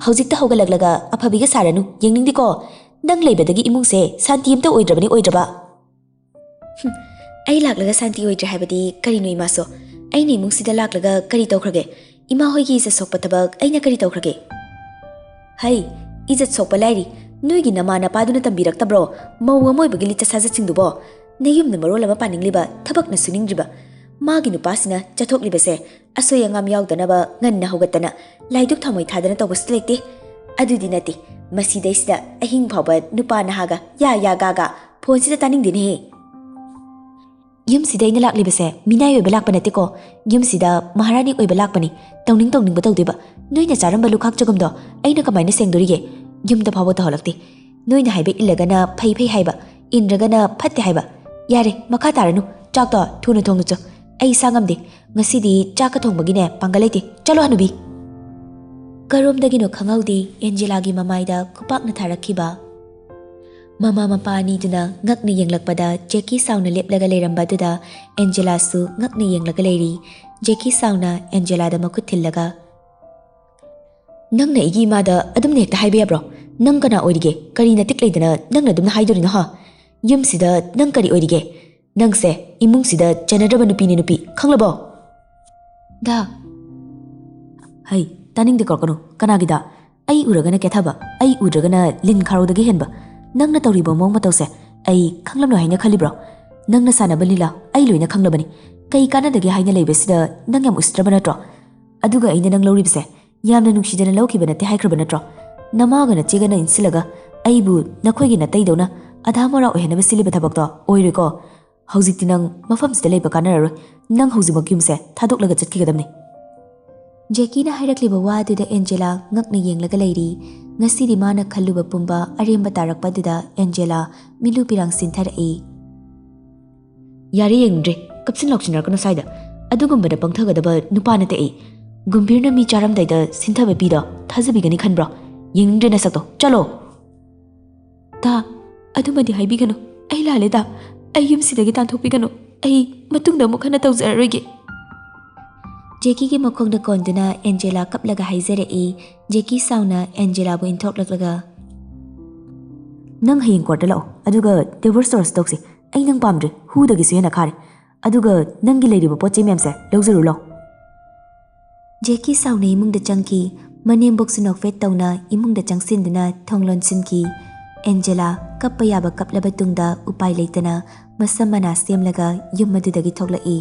ꯍꯧꯖꯤꯛꯇ ꯍꯧꯒꯠꯂꯛꯂꯒ ꯑꯐꯕꯤꯒ ꯁꯥꯔꯅꯨ, ꯌꯦꯡꯅꯤꯡꯗꯦꯀꯣ꯫ ꯅꯪ ꯂꯩꯕꯗꯒꯤ ꯏꯃꯨꯡꯁꯦ ꯁꯥꯟꯇꯤ ꯑꯝꯇ ꯑꯣꯏꯗ꯭ꯔꯕꯅꯤ, ꯑꯣꯏꯗ꯭ꯔꯕ?" "ꯍꯨꯝ, ꯑꯩ ꯂꯥꯛꯂꯒ ꯁꯥꯟꯇꯤ ꯑꯣꯏꯗ꯭ꯔꯦ ꯍꯥꯏꯕꯗꯤ ꯀꯔꯤꯅꯣ ꯏꯃꯥꯁꯨ? ꯑꯩꯅ ꯏꯃꯨꯡꯁꯤꯗ ꯂꯥꯛꯂꯒ ꯀꯔꯤ ꯇꯧꯈ꯭ꯔꯒꯦ? ꯏꯃꯥ ꯍꯣꯏꯒꯤ ꯏꯖꯠ ꯁꯣꯛꯄ ꯊꯕꯛ ꯑꯩꯅ ꯀꯔꯤ ꯇꯧꯈ꯭ꯔꯒꯦ?" "ꯍꯩ, ꯏꯖꯠ ꯁꯣꯛꯄ ꯂꯥꯏꯔꯤ, ꯅꯣꯏꯒꯤ ꯅꯃꯥ ꯅꯄꯥꯗꯨꯅ ꯇꯝꯕꯤꯔꯛꯇꯕ꯭ꯔꯣ? ꯃꯧ ꯑꯃ ꯑꯣꯏꯕꯒꯤ ꯂꯤꯆꯠ ꯁꯥꯖꯠꯁꯤꯡꯗꯨꯕꯣ? ꯅꯌꯨꯝꯅ ꯃꯔꯣꯜ ꯑꯃ ꯄꯥꯅꯤꯡꯂꯤꯕ, ꯊꯕꯛꯅ ꯁꯨꯅꯤꯡꯗ꯭ꯔꯤꯕ꯫ ꯃꯥꯒꯤ ꯅꯨꯄꯥꯁꯤꯅ ꯆꯠꯊꯣꯛꯂꯤꯕꯁꯦ ꯑꯁꯣꯏ ꯑꯉꯥꯝ ꯌꯥꯎꯗꯅꯕ ꯉꯟꯅ ꯍꯧꯒꯠꯇꯅ, ꯂꯥꯏꯗꯨꯛ ꯊꯥꯎꯃꯩ ꯊꯥꯗꯅ ꯇꯧꯕꯁꯨ ꯂꯩꯇꯦ꯫ ꯑꯗꯨꯗꯤ ꯅꯠꯇꯦ, ꯃꯁꯤꯗꯩꯁꯤꯗ ꯑꯍꯤꯡ ꯐꯥꯎꯕ ꯅꯨꯄꯥ ꯅꯍꯥꯒ ꯌꯥ ꯌꯥ ꯒꯥ ꯒꯥ ꯐꯣꯟꯁꯤꯗ ꯇꯥꯅꯤꯡꯗꯦꯅꯦꯍꯦ꯫ ꯌꯨꯝꯁꯤꯗ ꯑꯩꯅ ꯂꯥꯛꯂꯤꯕꯁꯦ ꯃꯤꯅꯥꯏ ꯑꯣꯏꯕ ꯂꯥꯛꯄ ꯅꯠꯇꯦꯀꯣ꯫ ꯌꯨꯝꯁꯤꯗ ꯃꯍꯥꯔꯥꯅꯤ ꯑꯣꯏꯕ ꯂꯥꯛꯄꯅꯤ꯫ ꯇꯧꯅꯤꯡ ꯇꯧꯅꯤꯡꯕ ꯇꯧꯗꯣꯏꯕ꯫ ꯅꯣꯏꯅ ꯆꯥꯔꯝꯕ ꯂꯨꯈꯥꯛ ꯆꯒꯨꯝꯗꯣ ꯑꯩꯅ ꯀꯃꯥꯏꯅ ꯁꯦꯡꯗꯣꯔꯤꯒꯦ? ꯌꯨꯝꯗ ꯐꯥꯎꯕ ꯇꯧꯍꯜꯂꯛꯇꯦ꯫ ꯅꯣꯏꯅ ꯍꯥꯏꯕ ꯏꯜꯂꯒꯅ ꯐꯩ ꯐꯩ ꯍꯥꯏꯕ, ꯏꯟꯗ꯭ꯔꯒꯅ ꯐꯠꯇꯦ ꯍꯥꯏꯕ꯫ ꯌꯥꯔꯦ, ꯃꯈꯥ ꯇꯥꯔꯅꯨ꯫ ꯆꯥꯛꯇꯣ ꯊꯨꯅ ꯊꯣꯡꯅꯨ ꯆꯣ꯫ ꯑꯩ ꯏꯁꯥ ꯉꯝꯗꯦ꯫ ꯉꯁꯤꯗꯤ ꯆꯥꯛꯀ ꯊꯣꯡꯕꯒꯤꯅꯦ ꯄꯥꯡꯒꯜ ꯂꯩꯇꯦ꯫ ꯆꯠꯂꯣ ꯍꯅꯨꯕꯤ꯫ ꯀꯔꯣꯝꯗꯒꯤꯅꯣ ꯈꯪꯍꯧꯗꯦ ꯑꯦꯟꯖꯦꯂꯥꯒꯤ ꯃꯃꯥꯏꯗ ꯈꯨꯄꯥꯛꯅ ꯊꯥꯔꯛꯈꯤꯕ꯫ ꯃꯃꯥ ꯃꯄꯥ ꯑꯅꯤꯗꯨꯅ ꯉꯛꯅ ꯌꯦꯡꯂꯛꯄꯗ ꯖꯦꯀꯤ ꯁꯥꯎꯅ ꯂꯦꯞꯂꯒ ꯂꯩꯔꯝꯕ ꯑꯗꯨꯗ ꯑꯦꯟꯖꯦꯂꯥꯁꯨ ꯉꯛꯅ ꯌꯦꯡꯂꯒ ꯂꯩꯔꯤ꯫ ꯖꯦꯀꯤ ꯁꯥꯎꯅ ꯑꯦꯟꯖꯦꯂꯥꯗ ꯃꯈꯨꯠ ꯊꯤꯜꯂꯒ, "ꯅꯪꯅ ꯑꯩꯒꯤ ꯏꯃꯥꯗ ꯑꯗꯨꯝꯅ ꯍꯦꯛꯇ ꯍꯥꯏꯕ ꯌꯥꯕ꯭ꯔꯣ? ꯅꯪ ꯀꯅꯥ ꯑꯣꯏꯔꯤꯒꯦ? ꯀꯔꯤ ꯅꯇꯤꯛ ꯂꯩꯗꯅ ꯅꯪꯅ ꯑꯗꯨꯝꯅ ꯍꯥꯏꯗꯣꯔꯤꯅꯣ, ꯍꯥ? ꯌꯨꯝꯁꯤꯗ ꯅꯪ ꯀꯔꯤ ꯑꯣꯏꯔꯤꯒꯦ? ꯅꯪꯁꯦ ꯏꯃꯨꯡꯁꯤꯗ ꯆꯟꯅꯗ꯭ꯔꯕ ꯅꯨꯄꯤꯅꯤ, ꯅꯨꯄꯤ, ꯈꯪꯂꯕꯣ?" "ꯗꯥ!" "ꯍꯩ, ꯇꯥꯅꯤꯡꯗꯦ, ꯀꯧꯔꯛꯀꯅꯨ꯫ ꯀꯅꯥꯒꯤ ꯗꯥ? ꯑꯩ ꯎꯔꯒꯅ ꯀꯦꯊꯕ, ꯑꯩ ꯎꯗ꯭ꯔꯒꯅ ꯂꯤꯟ ꯈꯥꯔꯧꯗꯒꯤ ꯍꯦꯟꯕ꯫ ꯅꯪꯅ ꯇꯧꯔꯤꯕ ꯃꯑꯣꯡ ꯃꯇꯧꯁꯦ ꯑꯩ ꯈꯪꯂꯝꯂꯣꯏ ꯍꯥꯏꯅ ꯈꯜꯂꯤꯕ꯭ꯔꯣ? ꯅꯪꯅ ꯁꯥꯟꯅꯕ ꯂꯤꯂꯥ ꯑꯩ ꯂꯣꯏꯅ ꯈꯪꯂꯕꯅꯤ꯫ ꯀꯩ ꯀꯥꯟꯅꯗꯒꯦ ꯍꯥꯏꯅ ꯂꯩꯕꯁꯤꯗ ꯅꯪ ꯌꯥꯝ ꯎꯁꯤꯠꯇ꯭ꯔꯕ ꯅꯠꯇ꯭ꯔꯣ? ꯑꯗꯨꯒ ꯑꯩꯅ ꯅꯪ ꯂꯧꯔꯤꯕꯁꯦ ꯌꯥꯝꯅ ꯅꯨꯡꯁꯤꯗꯅ ꯂꯧꯈꯤꯕ ꯅꯠꯇꯦ ꯍꯥꯏꯈ꯭ꯔꯕ ꯅꯠꯇ꯭ꯔꯣ? ꯅꯃꯥꯒ ꯅꯆꯦꯒꯅ ꯏꯟꯁꯤꯜꯂꯒ ꯑꯩꯕꯨ ꯅꯈꯣꯏꯒꯤ ꯅꯇꯩꯗꯧꯅ ꯑꯙꯥ ꯃꯣꯔꯥ ꯑꯣꯏꯍꯟꯅꯕ ꯁꯤꯜꯂꯤꯕ ꯊꯕꯛꯇꯣ ꯑꯣꯏꯔꯣꯏꯀꯣ꯫ ꯍꯧꯖꯤꯛꯇꯤ ꯅꯪ ꯃꯐꯝꯁꯤꯗ ꯂꯩꯕ ꯀꯥꯟꯅꯔꯔꯣꯏ꯫ ꯅꯪ ꯍꯧꯖꯤꯛꯃꯛ ꯌꯨꯝꯁꯦ ꯊꯥꯗꯣꯛꯂꯒ ꯆꯠꯈꯤꯒꯗꯕꯅꯤ꯫" ꯖꯦꯀꯤꯅ ꯍꯥꯏꯔꯛꯂꯤꯕ ꯋꯥ ꯑꯗꯨꯗ ꯑꯦꯟꯖꯦꯂꯥ ꯉꯛꯅ ꯌꯦꯡꯂꯒ ꯂꯩꯔꯤ꯫ ꯉꯁꯤꯗꯤ ꯃꯥꯅ ꯈꯜꯂꯨꯕ ꯄꯨꯝꯕ ꯑꯔꯦꯝꯕ ꯇꯥꯔꯛꯄ ꯑꯗꯨꯗ ꯑꯦꯟꯖꯦꯂꯥ ꯃꯤꯂꯨ ꯄꯤꯔꯥꯡ ꯁꯤꯟꯊꯔꯛꯏ꯫ "ꯌꯥꯔꯦ, ꯌꯦꯡꯅꯤꯡꯗ꯭ꯔꯦ꯫ ꯀꯞꯁꯤꯟ ꯂꯥꯎꯁꯤꯟꯅꯔꯛꯀꯅꯨ ꯁ꯭ꯋꯥꯏꯗ꯫ ꯑꯗꯨꯒꯨꯝꯕꯗ ꯄꯪꯊꯒꯗꯕ ꯅꯨꯄꯥ ꯅꯠꯇꯦ ꯑꯩ꯫ ꯒꯨꯝꯚꯤꯔꯅ ꯃꯤ ꯆꯥꯔꯝꯗꯥꯏꯗ ꯁꯤꯟꯊꯕ ꯄꯤꯗꯣ ꯊꯥꯖꯕꯤꯒꯅꯤ ꯈꯟꯕ꯭ꯔꯣ? ꯌꯦꯡꯅꯤꯡꯗ꯭ꯔꯦ ꯅꯁꯛꯇꯣ꯫ ꯆꯠꯂꯣ!" "ꯗꯥ, ꯑꯗꯨꯃꯗꯤ ꯍꯥꯏꯕꯤꯒꯅꯨ꯫ ꯑꯩ ꯂꯥꯜꯂꯦ ꯗꯥ꯫ ꯑꯩ ꯌꯨꯝꯁꯤꯗꯒꯤ ꯇꯥꯟꯊꯣꯛꯄꯤꯒꯅꯨ꯫ ꯑꯩ ꯃꯇꯨꯡꯗ ꯑꯃꯨꯛ ꯍꯟꯅ ꯇꯧꯖꯔꯔꯣꯏꯒꯦ꯫" ꯖꯦꯀꯤꯒꯤ ꯃꯈꯣꯡꯗ ꯀꯣꯟꯗꯨꯅ ꯑꯦꯟꯖꯦꯂꯥ ꯀꯞꯂꯒ ꯍꯥꯏꯖꯔꯛꯏ꯫ ꯖꯦꯀꯤ ꯁꯥꯎꯅ ꯑꯦꯟꯖꯦꯂꯥꯕꯨ ꯏꯟꯊꯣꯛꯂꯛꯂꯒ, "ꯅꯪ ꯍꯌꯦꯡ ꯀꯣꯔꯠꯇ ꯂꯥꯛꯑꯣ, ꯑꯗꯨꯒ ꯗꯤꯚꯣꯔꯁ ꯇꯧꯔꯁꯤ ꯇꯧꯁꯤ꯫ ꯑꯩ ꯅꯪ ꯄꯥꯝꯗ꯭ꯔꯦ, ꯍꯨꯗꯒꯤꯁꯨ ꯍꯦꯟꯅ ꯈꯥꯔꯦ꯫ ꯑꯗꯨꯒ ꯅꯪꯒꯤ ꯂꯩꯔꯤꯕ ꯄꯣꯠ ꯆꯩ ꯃꯌꯥꯝꯁꯦ ꯂꯧꯖꯔꯨ ꯂꯥꯎ꯫" ꯖꯦꯀꯤ ꯁꯥꯎꯅ ꯏꯃꯨꯡꯗ ꯆꯪꯈꯤ꯫ ꯃꯅꯦꯝꯕꯣꯛꯁꯨ ꯅꯣꯛꯐꯦꯠ ꯇꯧꯅ ꯏꯃꯨꯡꯗ ꯆꯪꯁꯤꯟꯗꯨꯅ ꯊꯣꯡ ꯂꯣꯟꯁꯤꯟꯈꯤ꯫ ꯑꯦꯟꯖꯦꯂꯥ ꯀꯞꯄ ꯌꯥꯕ ꯀꯞꯂꯕ ꯇꯨꯡꯗ ꯎꯄꯥꯏ ꯂꯩꯇꯅ ꯃꯁꯝ ꯃꯅꯥ ꯁꯦꯝꯂꯒ ꯌꯨꯝ ꯑꯗꯨꯗꯒꯤ ꯊꯣꯛꯂꯛꯏ꯫